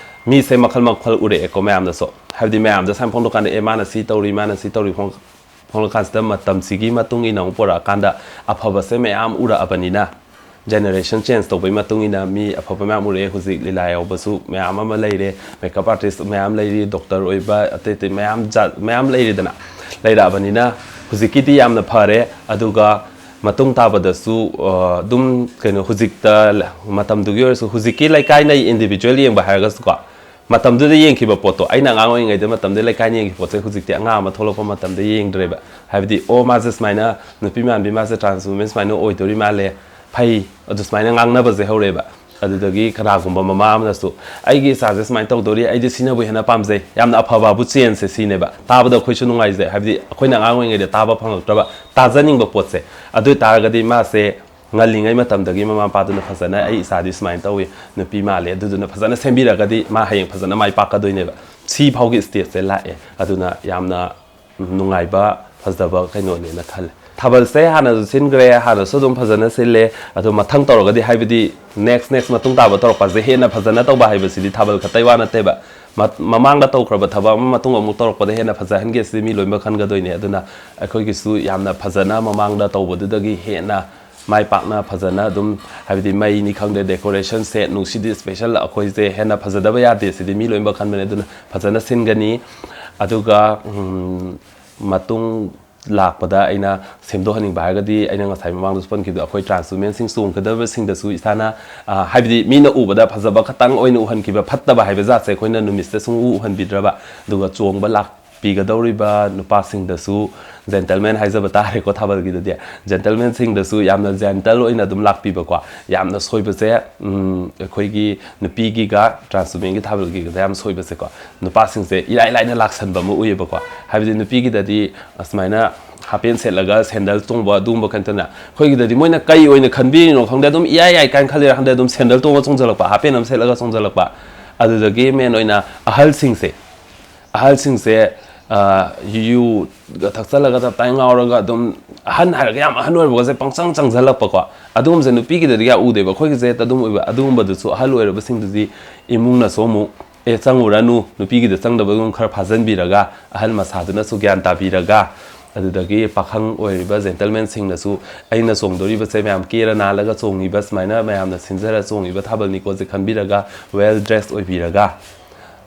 ꯃꯤꯁꯦ ꯃꯈꯜ ꯃꯈꯜ ꯎꯔꯛꯑꯦꯀꯣ ꯃꯌꯥꯝꯗꯁꯨ꯫ ꯍꯥꯏꯕꯗꯤ ꯃꯌꯥꯝꯗ ꯁꯨꯃꯥꯏꯅ ꯐꯣꯡꯗꯣꯛꯀꯥꯟꯗ, "ꯑꯦ, ꯃꯥꯅ ꯁꯤ ꯇꯧꯔꯤ, ꯃꯥꯅ ꯁꯤ ꯇꯧꯔꯤ", ꯐꯣꯡ-, ꯐꯣꯡꯂꯀꯥꯟꯁꯤꯗ ꯃꯇꯝꯁꯤꯒꯤ ꯃꯇꯨꯡ ꯏꯟꯅ ꯑꯃꯨꯛ ꯄꯨꯔꯛꯑꯀꯥꯟꯗ ꯑꯐꯕꯁꯦ ꯃꯌꯥꯝ ꯎꯔꯛꯑꯕꯅꯤꯅ, generation change ꯇꯧꯕꯩ ꯃꯇꯨꯡ ꯏꯟꯅ ꯃꯤ ꯑꯐꯕ ꯃꯌꯥꯝ ꯎꯔꯛꯑꯦ꯫ ꯍꯧꯖꯤꯛ ꯂꯤꯂꯥ ꯌꯥꯎꯕꯁꯨ ꯃꯌꯥꯝ ꯑꯃ ꯂꯩꯔꯦ, makeup artist ꯃꯌꯥꯝ ꯂꯩꯔꯤ, doctor ꯑꯣꯏꯕ, ꯑꯇꯩ ꯑꯇꯩ ꯃꯌꯥꯝ ꯖꯥꯠ ꯃꯌꯥꯝ ꯂꯩꯔꯦꯗꯅ, ꯂꯩꯔꯛꯑꯕꯅꯤꯅ ꯍꯧꯖꯤꯛꯀꯤꯗꯤ ꯌꯥꯝꯅ ꯐꯔꯦ꯫ ꯑꯗꯨꯒ ꯃꯇꯨꯡ ꯇꯥꯕꯗꯁꯨ, ꯑ, ꯑꯗꯨꯝ ꯀꯩꯅꯣ ꯍꯧꯖꯤꯛꯇ ꯂ-, ꯃꯇꯝꯗꯨꯒꯤ ꯑꯣꯏꯔꯁꯨ ꯍꯧꯖꯤꯛꯀꯤ ꯂꯩꯀꯥꯏꯅ individual ꯌꯦꯡꯕ ꯍꯥꯏꯔꯒꯁꯨꯀꯣ, ꯃꯇꯝꯗꯨꯗ ꯌꯦꯡꯈꯤꯕ ꯄꯣꯠꯇꯣ, ꯑꯩꯅ ꯑꯉꯥꯡ ꯑꯣꯏꯔꯤꯉꯩꯗ ꯃꯇꯝꯗ ꯂꯩꯀꯥꯏꯅ ꯌꯦꯡꯈꯤꯕ ꯄꯣꯠꯁꯦ ꯍꯧꯖꯤꯛꯇꯤ ꯑꯉꯥꯡ ꯑꯃ ꯊꯣꯛꯂꯛꯄ ꯃꯇꯝꯗ ꯌꯦꯡꯗ꯭ꯔꯦꯕ꯫ ꯍꯥꯏꯕꯗꯤ, "ꯑꯣ, ꯃꯥꯁꯦ ꯁꯨꯃꯥꯏꯅ ꯅꯨꯄꯤ ꯃꯥꯟꯕꯤ, ꯃꯥꯁꯦ trans women ꯁꯨꯃꯥꯏꯅ ꯑꯣꯏꯗꯣꯔꯤ ꯃꯥꯜꯂꯦ, ꯐꯩ", ꯑꯗꯨ ꯁꯨꯃꯥꯏꯅ ꯉꯥꯡꯅꯕꯁꯦ ꯍꯧꯔꯛꯑꯦꯕ꯫ ꯑꯗꯨꯗꯒꯤ ꯀꯅꯥꯒꯨꯝꯕ ꯃꯃꯥ ꯑꯃꯅꯁꯨ, "ꯑꯩꯒꯤ ꯏꯆꯥꯁꯦ ꯁꯨꯃꯥꯏꯅ ꯇꯧꯗꯣꯔꯤ, ꯑꯩꯗꯤ ꯁꯤꯅꯕꯨ ꯍꯦꯟꯅ ꯄꯥꯝꯖꯩ", ꯌꯥꯝꯅ ꯑꯐꯕꯕꯨ ꯆꯦꯟꯁꯦ ꯁꯤꯅꯦꯕ꯫ ꯇꯥꯕꯗ ꯑꯩꯈꯣꯏꯁꯨ ꯅꯨꯡꯉꯥꯏꯖꯩ, ꯍꯥꯏꯕꯗꯤ ꯑꯩꯈꯣꯏꯅ ꯑꯉꯥꯡ ꯑꯣꯏꯔꯤꯉꯩꯗ ꯇꯥꯕ ꯐꯪꯉꯛꯇ꯭ꯔꯕ, ꯇꯥꯖꯅꯤꯡꯕ ꯄꯣꯠꯁꯦ꯫ ꯑꯗꯨ ꯑꯣꯏ ꯇꯥꯔꯒꯗꯤ ꯃꯥꯁꯦ ꯉꯜꯂꯤꯉꯩ ꯃꯇꯝꯗꯒꯤ ꯃꯃꯥ ꯃꯄꯥꯗꯨꯅ ꯐꯖꯅ, "ꯑꯩ ꯏꯆꯥꯗꯤ ꯁꯨꯃꯥꯏꯅ ꯇꯧꯏ, ꯅꯨꯄꯤ ꯃꯥꯜꯂꯦ", ꯑꯗꯨꯗꯨꯅ ꯐꯖꯅ ꯁꯦꯝꯕꯤꯔꯒꯗꯤ ꯃꯥ ꯍꯌꯦꯡ ꯐꯖꯅ ꯃꯥꯏ ꯄꯥꯛꯀꯗꯣꯏꯅꯦꯕ꯫ ꯁꯤ ꯐꯥꯎꯒꯤ ꯁ꯭ꯇꯦꯖꯁꯦ ꯂꯥꯛꯑꯦ꯫ ꯑꯗꯨꯅ ꯌꯥꯝꯅ ꯅꯨꯡꯉꯥꯏꯕ, ꯐꯖꯕ ꯀꯩꯅꯣꯅꯦꯅ ꯈꯜꯂꯦ꯫ ꯊꯥꯕꯜꯁꯦ ꯍꯥꯟꯅꯁꯨ ꯁꯤꯟꯈ꯭ꯔꯦ, ꯍꯥꯟꯅꯁꯨ ꯑꯗꯨꯝ ꯐꯖꯅ ꯁꯤꯜꯂꯦ꯫ ꯑꯗꯣ ꯃꯊꯪ ꯇꯧꯔꯒꯗꯤ, ꯍꯥꯏꯕꯗꯤ next next ꯃꯇꯨꯡ ꯇꯥꯕ ꯇꯧꯔꯛꯄꯁꯦ ꯍꯦꯟꯅ ꯐꯖꯅ ꯇꯧꯕ ꯍꯥꯏꯕꯁꯤꯗꯤ ꯊꯥꯕꯜ ꯈꯛꯇꯩ ꯋꯥ ꯅꯠꯇꯦꯕ꯫ ꯃ-, ꯃꯃꯥꯡꯗ ꯇꯧꯈ꯭ꯔꯕ ꯊꯕꯛ ꯑꯃ ꯃꯇꯨꯡ ꯑꯃꯨꯛ ꯇꯧꯔꯛꯄꯗ ꯍꯦꯟꯅ ꯐꯖꯍꯟꯒꯦ ꯁꯤꯗꯤ ꯃꯤ ꯂꯣꯏꯅꯃꯛ ꯈꯟꯒꯗꯣꯏꯅꯦ꯫ ꯑꯗꯨꯅ ꯑꯩꯈꯣꯏꯒꯤꯁꯨ ꯌꯥꯝꯅ ꯐꯖꯅ ꯃꯃꯥꯡꯗ ꯇꯧꯕꯗꯨꯗꯒꯤ ꯍꯦꯟꯅ ꯃꯥꯏ ꯄꯥꯛꯅ ꯐꯖꯅ ꯑꯗꯨꯝ, ꯍꯥꯏꯕꯗꯤ ꯃꯩꯅꯤ ꯈꯪꯗꯦ, decoration set ꯅꯨꯡꯁꯤꯗꯤ special ꯑꯩꯈꯣꯏꯁꯦ ꯍꯦꯟꯅ ꯐꯖꯗꯕ ꯌꯥꯗꯦ ꯁꯤꯗꯤ ꯃꯤ ꯂꯣꯏꯅꯃꯛ ꯈꯟꯕꯅꯦ꯫ ꯑꯗꯨꯅ ꯐꯖꯅ ꯁꯤꯟꯒꯅꯤ꯫ ꯑꯗꯨꯒ, ꯎꯝ, ꯃꯇꯨꯡ ꯂꯥꯛꯄꯗ ꯑꯩꯅ ꯁꯦꯝꯗꯣꯛꯍꯟꯅꯤꯡꯕ ꯍꯥꯏꯔꯒꯗꯤ, ꯑꯩꯅ ꯉꯁꯥꯏ ꯃꯃꯥꯡꯗꯁꯨ ꯄꯟꯈꯤꯕꯗꯣ, ꯑꯩꯈꯣꯏ trans womenꯁꯤꯡ ꯆꯣꯡꯒꯗꯕꯁꯤꯡꯗꯁꯨ ꯏꯁꯥꯅ, ꯑ, ꯍꯥꯏꯕꯗꯤ ꯃꯤꯅ ꯎꯕꯗ ꯐꯖꯕ ꯈꯛꯇꯪ ꯑꯣꯏꯅ ꯎꯍꯟꯈꯤꯕ, ꯐꯠꯇꯕ ꯍꯥꯏꯕ ꯖꯥꯠꯁꯦ ꯑꯩꯈꯣꯏꯅ ꯅꯨꯃꯤꯠꯁꯤꯗ ꯁꯨꯡꯎ ꯎꯍꯟꯕꯤꯗ꯭ꯔꯕ꯫ ꯑꯗꯨꯒ ꯆꯣꯡꯕ ꯂꯥꯛꯄꯤꯒꯗꯧꯔꯤꯕ ꯅꯨꯄꯥꯁꯤꯡꯗꯁꯨ, gentleman ꯍꯥꯏꯖꯕ ꯇꯥꯔꯦꯀꯣ ꯊꯥꯕꯜꯒꯤꯗꯗꯤ, gentlemanꯁꯤꯡꯗꯁꯨ ꯌꯥꯝꯅ gentle ꯑꯣꯏꯅ ꯑꯗꯨꯝ ꯂꯥꯛꯄꯤꯕꯀꯣ꯫ ꯌꯥꯝꯅ ꯁꯣꯏꯕꯁꯦ, ꯎꯝ, ꯑꯩꯈꯣꯏꯒꯤ ꯅꯨꯄꯤꯒꯤꯒ trans womenꯒꯤ ꯊꯥꯕꯜꯒꯤꯒꯗ ꯌꯥꯝ ꯁꯣꯏꯕꯁꯦꯀꯣ, ꯅꯨꯄꯥꯁꯤꯡꯁꯦ ꯏꯔꯥꯏ ꯂꯥꯏꯅ ꯂꯥꯛꯁꯟꯕ ꯑꯃ ꯎꯏꯌꯦꯕꯀꯣ꯫ ꯍꯥꯏꯕꯗꯤ ꯅꯨꯄꯤꯒꯤꯗꯗꯤ ꯑꯁꯨꯃꯥꯏꯅ half pant ꯁꯦꯠꯂꯒ sandal ꯇꯣꯡꯕ ꯑꯗꯨꯒꯨꯝꯕ ꯈꯛꯇꯅ, ꯑꯩꯈꯣꯏꯒꯤꯗꯗꯤ ꯃꯣꯏꯅ ꯀꯩ ꯑꯣꯏꯅ ꯈꯟꯕꯤꯔꯤꯅꯣ ꯈꯪꯗꯦ, ꯑꯗꯨꯝ ꯏꯌꯥꯏ ꯌꯥꯏ ꯀꯥꯏꯅ ꯈꯜꯂꯤꯔꯥ ꯈꯪꯗꯦ, ꯑꯗꯨꯝ sandal ꯇꯣꯡꯉ ꯆꯣꯡꯁꯤꯜꯂꯛꯄ, half pant ꯑꯃ ꯁꯦꯠꯂꯒ ꯆꯣꯡꯁꯤꯜꯂꯛꯄ꯫ ꯑꯗꯨꯗꯒꯤ main ꯑꯣꯏꯅ ꯑꯍꯜꯁꯤꯡꯁꯦ, ꯑꯍꯜꯁꯤꯡꯁꯦ, ꯑ, ꯌꯨꯒ ꯊꯛꯆꯜꯂꯒ ꯇꯞ ꯇꯥꯏ ꯉꯥꯎꯔꯒ ꯑꯗꯨꯝ ꯑꯍꯟ ꯍꯥꯏꯔꯒ ꯌꯥꯝ ꯑꯍꯟ ꯑꯣꯏꯔꯕꯒꯁꯦ ꯄꯪꯆꯪ ꯆꯪꯁꯤꯜꯂꯛꯄꯀꯣ꯫ ꯑꯗꯨꯒꯨꯝꯕꯁꯦ ꯅꯨꯄꯤꯒꯤꯗꯗꯤ ꯀꯌꯥ ꯎꯗꯦꯕ, ꯑꯩꯈꯣꯏꯒꯤꯁꯦ ꯍꯦꯛꯇ ꯑꯗꯨꯝ ꯎꯏꯕ꯫ ꯑꯗꯨꯒꯨꯝꯕꯗꯨꯁꯨ ꯑꯍꯜ ꯑꯣꯏꯔꯕꯁꯤꯡꯗꯨꯗꯤ ꯏꯃꯨꯡꯅꯁꯨ ꯑꯃꯨꯛ, "ꯑꯦ, ꯆꯪꯉꯨꯔꯅꯨ, ꯅꯨꯄꯤꯒꯤꯗ ꯆꯪꯗꯕꯒꯨꯝ" ꯈꯔ ꯐꯥꯖꯟꯕꯤꯔꯒ, ꯑꯍꯜ ꯃꯁꯥꯗꯨꯅꯁꯨ ꯒ꯭ꯌꯥꯟ ꯇꯥꯕꯤꯔꯒ, ꯑꯗꯨꯗꯒꯤ ꯄꯥꯈꯪ ꯑꯣꯏꯔꯤꯕ gentlemanꯁꯤꯡꯅꯁꯨ, "ꯑꯩꯅ ꯆꯣꯡꯗꯣꯔꯤꯕꯁꯦ ꯃꯌꯥꯝ ꯀꯦꯔ ꯅꯥꯜꯂꯒ ꯆꯣꯡꯉꯤꯕ, ꯁꯨꯃꯥꯏꯅ ꯃꯌꯥꯝꯅ ꯁꯤꯟꯖꯔ ꯆꯣꯡꯉꯤꯕ ꯊꯥꯕꯜꯅꯤꯀꯣꯁꯦ" ꯈꯟꯕꯤꯔꯒ, well dressed ꯑꯣꯏꯕꯤꯔꯒ,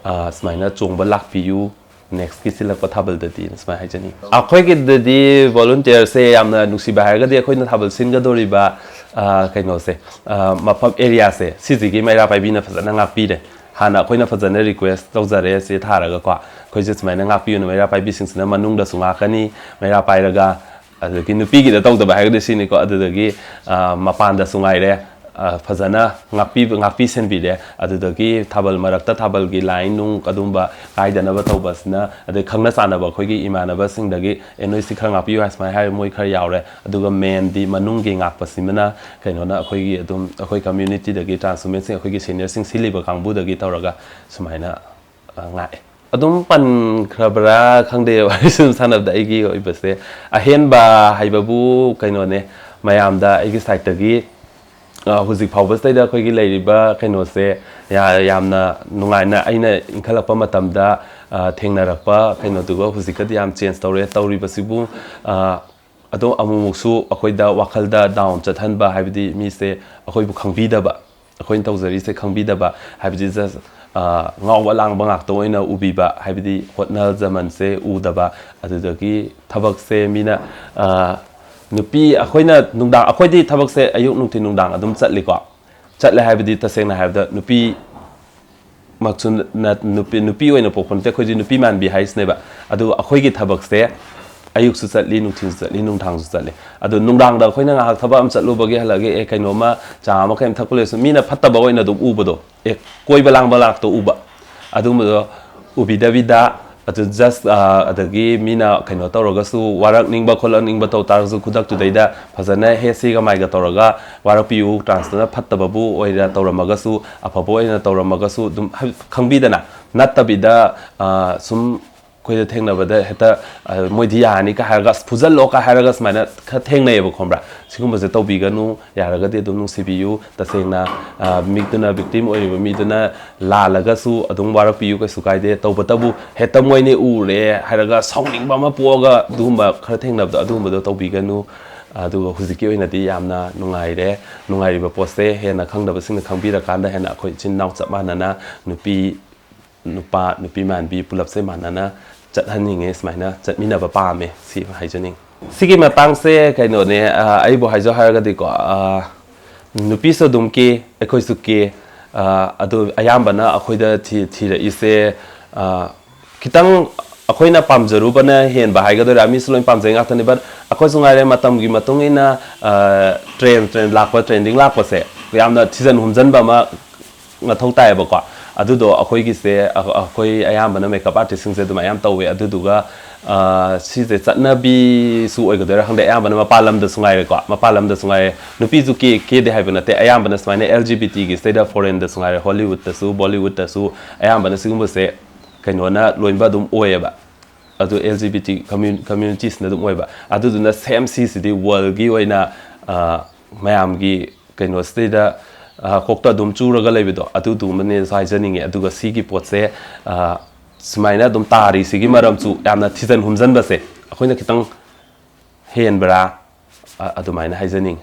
ꯑ, ꯁꯨꯃꯥꯏꯅ ꯆꯣꯡꯕ ꯂꯥꯛꯄꯤꯌꯨ꯫ Nextꯀꯤ ꯁꯤꯜꯂꯛꯄ ꯊꯥꯕꯜꯗꯗꯤ ꯁꯨꯃꯥꯏꯅ ꯍꯥꯏꯖꯅꯤꯡꯉꯤ꯫ ꯑꯩꯈꯣꯏꯒꯤꯗꯗꯤ volunteerꯁꯦ ꯌꯥꯝꯅ ꯅꯨꯡꯁꯤꯕ ꯍꯥꯏꯔꯒꯗꯤ, ꯑꯩꯈꯣꯏꯅ ꯊꯥꯕꯜ ꯁꯤꯟꯒꯗꯧꯔꯤꯕ, ꯑ, ꯀꯩꯅꯣꯁꯦ, ꯑ, ꯃꯐꯝ, areaꯁꯦ, ꯁꯤꯁꯤꯒꯤ ꯃꯩꯔꯥ ꯄꯥꯏꯕꯤꯅ ꯐꯖꯅ ꯉꯥꯛꯄꯤꯔꯦ꯫ ꯍꯥꯟꯅ ꯑꯩꯈꯣꯏꯅ ꯐꯖꯅ request ꯇꯧꯖꯔꯦ ꯆꯦ ꯊꯥꯔꯒꯀꯣ, "ꯑꯩꯈꯣꯏꯁꯦ ꯁꯨꯃꯥꯏꯅ ꯉꯥꯛꯄꯤꯌꯨꯅ", ꯃꯩꯔꯥ ꯄꯥꯏꯕꯤꯁꯤꯡꯁꯤꯅ ꯃꯅꯨꯡꯗꯁꯨ ꯉꯥꯛꯀꯅꯤ, ꯃꯩꯔꯥ ꯄꯥꯏꯔꯒ꯫ ꯑꯗꯒꯤ ꯅꯨꯄꯤꯒꯤꯗ ꯇꯧꯗꯕ ꯍꯥꯏꯔꯒꯗꯤ ꯁꯤꯅꯤꯀꯣ, ꯑꯗꯨꯗꯒꯤ, ꯑ, ꯃꯄꯥꯟꯗꯁꯨ ꯉꯥꯏꯔꯦ, ꯑ, ꯐꯖꯅ ꯉꯥꯛꯄꯤ-, ꯉꯥꯛꯄꯤ ꯁꯦꯟꯕꯤꯔꯦ꯫ ꯑꯗꯨꯗꯒꯤ ꯊꯥꯕꯜ ꯃꯔꯛꯇ ꯊꯥꯕꯜꯒꯤ line ꯅꯨꯡ ꯑꯗꯨꯝꯕ ꯀꯥꯏꯗꯅꯕ ꯇꯧꯕꯁꯤꯅ, ꯑꯗꯩ ꯈꯪꯅ ꯆꯥꯟꯅꯕ ꯑꯩꯈꯣꯏꯒꯤ ꯏꯃꯥꯟꯅꯕꯁꯤꯡꯗꯒꯤ, "ꯑꯦ, ꯅꯣꯏ ꯁꯤ ꯈꯔ ꯉꯥꯛꯄꯤꯌꯨ" ꯍꯥꯏ, ꯁꯨꯃꯥꯏꯅ ꯍꯥꯏꯔ ꯃꯣꯏ ꯈꯔ ꯌꯥꯎꯔꯦ꯫ ꯑꯗꯨꯒ mainꯗꯤ ꯃꯅꯨꯡꯒꯤ ꯉꯥꯛꯄꯁꯤꯃꯅ ꯀꯩꯅꯣꯅ ꯑꯩꯈꯣꯏꯒꯤ ꯑꯗꯨꯝ ꯑꯩꯈꯣꯏ communityꯗꯒꯤ transwomenꯁꯤꯡ, ꯑꯩꯈꯣꯏꯒꯤ seniorꯁꯤꯡ, ꯁꯤꯜꯂꯤꯕ ꯀꯥꯡꯕꯨꯗꯒꯤ ꯇꯧꯔꯒ ꯁꯨꯃꯥꯏꯅ, ꯑ, ꯉꯥꯛꯑꯦ꯫ ꯑꯗꯨꯝ ꯄꯟꯈ꯭ꯔꯕ꯭ꯔꯥ ꯈꯪꯗꯦ, ꯋꯥꯔꯤ ꯁꯨꯝ ꯁꯥꯟꯅꯕꯗ ꯑꯩꯒꯤ ꯑꯣꯏꯕꯁꯦ ꯑꯍꯦꯟꯕ ꯍꯥꯏꯕꯕꯨ ꯀꯩꯅꯣꯅꯦ, ꯃꯌꯥꯝꯗ ꯑꯩꯒꯤ sideꯇꯒꯤ, ꯑ, ꯍꯧꯖꯤꯛ ꯐꯥꯎꯕꯁꯤꯗꯩꯗ ꯑꯩꯈꯣꯏꯒꯤ ꯂꯩꯔꯤꯕ ꯀꯩꯅꯣꯁꯦ ꯌꯥ-, ꯌꯥꯝꯅ ꯅꯨꯡꯉꯥꯏꯅ ꯑꯩꯅ ꯏꯟꯈꯠꯂꯛꯄ ꯃꯇꯝꯗ, ꯑ, ꯊꯦꯡꯅꯔꯛꯄ ꯀꯩꯅꯣꯗꯨꯒ ꯍꯧꯖꯤꯛꯀꯗꯤ ꯌꯥꯝ change ꯇꯧꯔꯦ꯫ ꯇꯧꯔꯤꯕꯁꯤꯕꯨ, ꯑ, ꯑꯗꯣ ꯑꯃꯨꯛꯃꯨꯛꯁꯨ ꯑꯩꯈꯣꯏꯗ ꯋꯥꯈꯜꯗ down ꯆꯠꯍꯟꯕ, ꯍꯥꯏꯕꯗꯤ ꯃꯤꯁꯦ ꯑꯩꯈꯣꯏꯕꯨ ꯈꯪꯕꯤꯗꯕ, ꯑꯩꯈꯣꯏꯅ ꯇꯧꯖꯔꯤꯁꯦ ꯈꯪꯕꯤꯗꯕ, ꯍꯥꯏꯕꯗꯤ just, ꯑ, ꯉꯥꯎꯕ ꯂꯥꯡꯕ ꯉꯥꯛꯇ ꯑꯣꯏꯅ ꯎꯕꯤꯕ, ꯍꯥꯏꯕꯗꯤ ꯍꯣꯠꯅꯖꯃꯟꯁꯦ ꯎꯗꯕ, ꯑꯗꯨꯗꯒꯤ ꯊꯕꯛꯁꯦ ꯃꯤꯅ, ꯑ, ꯅꯨꯄꯤ ꯑꯩꯈꯣꯏꯅ ꯅꯨꯡꯗꯥꯡ, ꯑꯩꯈꯣꯏꯗꯤ ꯊꯕꯛꯁꯦ ꯑꯌꯨꯛ ꯅꯨꯡꯊꯤꯟ ꯅꯨꯡꯗꯥꯡ ꯑꯗꯨꯝ ꯆꯠꯂꯤꯀꯣ꯫ ꯆꯠꯂꯦ ꯍꯥꯏꯕꯗꯤ ꯇꯁꯦꯡꯅ ꯍꯥꯏꯔꯕꯗ ꯅꯨꯄꯤ ꯃꯛꯁꯨ ꯅ-, ꯅꯨꯄꯤ, ꯅꯨꯄꯤ ꯑꯣꯏꯅ ꯄꯣꯛꯄ ꯅꯠꯇꯦ, ꯑꯩꯈꯣꯏꯗꯤ ꯅꯨꯄꯤ ꯃꯥꯟꯕꯤ ꯍꯥꯏꯁꯤꯅꯦꯕ꯫ ꯑꯗꯨ ꯑꯩꯈꯣꯏꯒꯤ ꯊꯕꯛꯁꯦ ꯑꯌꯨꯛꯁꯨ ꯆꯠꯂꯤ, ꯅꯨꯡꯊꯤꯜꯁꯨ ꯆꯠꯂꯤ, ꯅꯨꯡꯗꯥꯡꯁꯨ ꯆꯠꯂꯤ꯫ ꯑꯗꯨ ꯅꯨꯡꯗꯥꯡꯗ ꯑꯩꯈꯣꯏꯅ ꯉꯥꯏꯍꯥꯛ ꯊꯕꯛ ꯑꯃ ꯆꯠꯂꯨꯕꯒꯤ ꯍꯜꯂꯛꯑꯒ, ꯑꯦ, ꯀꯩꯅꯣꯝꯃ ꯆꯥ ꯑꯃ ꯀꯩ ꯑꯃ ꯊꯛꯄ ꯂꯩꯔꯁꯨ ꯃꯤꯅ ꯐꯠꯇꯕ ꯑꯣꯏꯅ ꯑꯗꯨꯝ ꯎꯕꯗꯣ, ꯑꯦ, ꯀꯣꯏꯕ ꯂꯥꯡꯕ ꯂꯥꯛꯇ ꯎꯕ, ꯑꯗꯨꯝꯕꯗꯣ ꯎꯕꯤꯗꯕꯤꯗ, ꯑꯗꯨ just, ꯑ, ꯑꯗꯒꯤ ꯃꯤꯅ ꯀꯩꯅꯣ ꯇꯧꯔꯒꯁꯨ, ꯋꯥꯔꯛꯅꯤꯡꯕ ꯈꯣꯠꯂꯛꯅꯤꯡꯕ ꯇꯧ ꯇꯥꯔꯒꯁꯨ, ꯈꯨꯗꯛꯇꯨꯗꯩꯗ ꯐꯖꯅ ꯍꯦ ꯁꯤꯒ ꯃꯥꯏꯒ ꯇꯧꯔꯒ ꯋꯥꯔꯛꯄꯤꯌꯨ, transꯇꯨꯅ ꯐꯠꯇꯕꯕꯨ ꯑꯣꯏꯅ ꯇꯧꯔꯝꯃꯒꯁꯨ, ꯑꯐꯕ ꯑꯣꯏꯅ ꯇꯧꯔꯝꯃꯒꯁꯨ, ꯑꯗꯨꯝ ꯍꯥꯏ-, ꯈꯪꯕꯤꯗꯅ, ꯅꯠꯇꯕꯤꯗ, ꯑ, ꯁꯨꯝ ꯑꯩꯈꯣꯏꯗ ꯊꯦꯡꯅꯕꯗ ꯍꯦꯛꯇ, "ꯑ, ꯃꯣꯏꯗꯤ ꯌꯥꯔꯅꯤꯀ" ꯍꯥꯏꯔꯒ, "ꯑꯁ, ꯐꯨꯖꯜꯂꯣꯀ" ꯍꯥꯏꯔꯒ ꯁꯨꯃꯥꯏꯅ ꯈꯔ ꯊꯦꯡꯅꯩꯌꯦꯕ, ꯈꯪꯕ꯭ꯔꯥ? ꯁꯤꯒꯨꯝꯕꯁꯦ ꯇꯧꯕꯤꯒꯅꯨ, ꯌꯥꯔꯒꯗꯤ ꯑꯗꯨꯝ ꯅꯨꯡꯁꯤꯕꯤꯌꯨ꯫ ꯇꯁꯦꯡꯅ, ꯑ, ꯃꯤꯗꯨꯅ, victim ꯑꯣꯏꯔꯤꯕ ꯃꯤꯗꯨꯅ ꯂꯥꯜꯂꯒꯁꯨ ꯑꯗꯨꯝ ꯋꯥꯔꯛꯄꯤꯌꯨ, ꯀꯩꯁꯨ ꯀꯥꯏꯗꯦ꯫ ꯇꯧꯕꯇꯕꯨ ꯍꯦꯛꯇ "ꯃꯣꯏꯅꯦ ꯎꯔꯦ" ꯍꯥꯏꯔꯒ ꯁꯥꯎꯅꯤꯡꯕ ꯑꯃ ꯄꯣꯛꯑꯒ ꯑꯗꯨꯒꯨꯝꯕ ꯈꯔ ꯊꯦꯡꯅꯕꯗꯣ, ꯑꯗꯨꯒꯨꯝꯕꯗꯣ ꯇꯧꯕꯤꯒꯅꯨ꯫ ꯑꯗꯨꯒ ꯍꯧꯖꯤꯛꯀꯤ ꯑꯣꯏꯅꯗꯤ ꯌꯥꯝꯅ ꯅꯨꯡꯉꯥꯏꯔꯦ꯫ ꯅꯨꯡꯉꯥꯏꯔꯤꯕ ꯄꯣꯠꯁꯦ ꯍꯦꯟꯅ ꯈꯪꯗꯕꯁꯤꯡꯅ ꯈꯪꯕꯤꯔꯀꯥꯟꯗ ꯍꯦꯟꯅ ꯑꯩꯈꯣꯏ ꯏꯆꯤꯟ ꯏꯅꯥꯎ ꯆꯞ ꯃꯥꯟꯅꯅ ꯅꯨꯄꯤ ꯅꯨꯄꯥ, ꯅꯨꯄꯤ ꯃꯥꯟꯕꯤ ꯄꯨꯂꯞꯁꯦ ꯃꯥꯟꯅꯅ ꯆꯠꯍꯟꯅꯤꯡꯉꯦ, ꯁꯨꯃꯥꯏꯅ ꯆꯠꯃꯤꯟꯅꯕ ꯄꯥꯝꯃꯦ, ꯁꯤ ꯍꯥꯏꯖꯅꯤꯡꯉꯤ꯫ ꯁꯤꯒꯤ ꯃꯇꯥꯡꯁꯦ ꯀꯩꯅꯣꯅꯦ, ꯑ, ꯑꯩꯕꯨ ꯍꯥꯏꯖꯧ ꯍꯥꯏꯔꯒꯗꯤꯀꯣ, ꯑ, ꯅꯨꯄꯤꯁꯨ ꯑꯗꯨꯝ ꯀꯦ, ꯑꯩꯈꯣꯏꯁꯨ ꯀꯦ, ꯑ, ꯑꯗꯣ ꯑꯌꯥꯝꯕꯅ ꯑꯩꯈꯣꯏꯗ ꯊꯤ-, ꯊꯤꯔꯛꯏꯁꯦ, ꯑ, ꯈꯤꯇꯪ ꯑꯩꯈꯣꯏꯅ ꯄꯥꯝꯖꯔꯨꯕꯅ ꯍꯦꯟꯕ ꯍꯥꯏꯒꯗꯣꯏꯔꯥ, ꯃꯤꯁꯨ ꯂꯣꯏ ꯄꯥꯝꯖꯩ ꯉꯥꯛꯇꯅꯤ, but ꯑꯩꯈꯣꯏꯁꯨ ꯉꯥꯏꯔꯦ ꯃꯇꯝꯒꯤ ꯃꯇꯨꯡ ꯏꯟꯅ, ꯑ, trend, trend ꯂꯥꯛꯄ, trending ꯂꯥꯛꯄꯁꯦ, ꯌꯥꯝꯅ ꯊꯤꯖꯤꯟ ꯍꯨꯝꯖꯤꯟꯕ ꯑꯃ ꯃꯊꯧ ꯇꯥꯏꯌꯦꯕꯀꯣ꯫ ꯑꯗꯨꯗꯣ ꯑꯩꯈꯣꯏꯒꯤꯁꯦ, ꯑ-, ꯑꯩꯈꯣꯏ ꯑꯌꯥꯝꯕꯅ ꯃꯦꯀꯞ ꯑꯥꯔꯇꯤꯁꯁꯤꯡꯁꯦ ꯑꯗꯨꯃꯥꯏꯅ ꯌꯥꯝ ꯇꯧꯋꯦ꯫ ꯑꯗꯨꯗꯨꯒ, ꯑ, ꯁꯤꯁꯦ ꯆꯠꯅꯕꯤꯁꯨ ꯑꯣꯏꯒꯗꯣꯏꯔꯥ ꯈꯪꯗꯦ, ꯑꯌꯥꯝꯕꯅ ꯃꯄꯥꯟ ꯂꯝꯗꯁꯨ ꯉꯥꯏꯔꯦꯀꯣ, ꯃꯄꯥꯟ ꯂꯝꯗꯁꯨ ꯉꯥꯏꯔꯦ, ꯅꯨꯄꯤꯁꯨ ꯀꯦ-, ꯀꯦꯗꯦ ꯍꯥꯏꯕ ꯅꯠꯇꯦ, ꯑꯌꯥꯝꯕꯅ ꯁꯨꯃꯥꯏꯅ ꯑꯦꯜ ꯖꯤ ꯕꯤ ꯇꯤꯒꯤ ꯁꯤꯗꯩꯗ ꯐꯣꯔꯦꯟꯗꯁꯨ ꯉꯥꯏꯔꯦ, ꯍꯣꯂꯤꯋꯨꯗꯇꯁꯨ, ꯕꯣꯂꯤꯋꯨꯗꯇꯁꯨ ꯑꯌꯥꯝꯕꯅ ꯁꯤꯒꯨꯝꯕꯁꯦ ꯀꯩꯅꯣꯅ ꯂꯣꯏꯅꯕ ꯑꯗꯨꯝ ꯑꯣꯏꯌꯦꯕ꯫ ꯑꯗꯨ ꯑꯦꯜ ꯖꯤ ꯕꯤ ꯇꯤ ꯀꯝꯃ꯭ꯌꯨ-, ꯀꯝꯃ꯭ꯌꯨꯅꯤꯇꯤꯁꯤꯅ ꯑꯗꯨꯝ ꯑꯣꯏꯕ꯫ ꯑꯗꯨꯗꯨꯅ ꯁꯦꯝ ꯁꯤꯁꯤꯗꯤ ꯋꯥꯔꯜꯒꯤ ꯑꯣꯏꯅ, ꯑ, ꯃꯌꯥꯝꯒꯤ ꯀꯩꯅꯣꯁꯤꯗꯩꯗ, ꯑ, ꯀꯣꯛꯇ ꯑꯗꯨꯝ ꯆꯨꯔꯒ ꯂꯩꯕꯗꯣ, ꯑꯗꯨꯗꯨꯒꯨꯝꯕꯅꯦꯁꯨ ꯍꯥꯏꯖꯅꯤꯡꯉꯦ꯫ ꯑꯗꯨꯒ ꯁꯤꯒꯤ ꯄꯣꯠꯁꯦ, ꯑ, ꯁꯨꯃꯥꯏꯅ ꯑꯗꯨꯝ ꯇꯥꯔꯤꯁꯤꯒꯤ ꯃꯔꯝꯁꯨ ꯌꯥꯝꯅ ꯊꯤꯖꯟ ꯍꯨꯝꯖꯟꯕꯁꯦ ꯑꯩꯈꯣꯏꯅ ꯈꯤꯇꯪ ꯍꯦꯟꯕ꯭ꯔꯥ, ꯑ-, ꯑꯗꯨꯃꯥꯏꯅ ꯍꯥꯏꯖꯅꯤꯡꯉꯤ꯫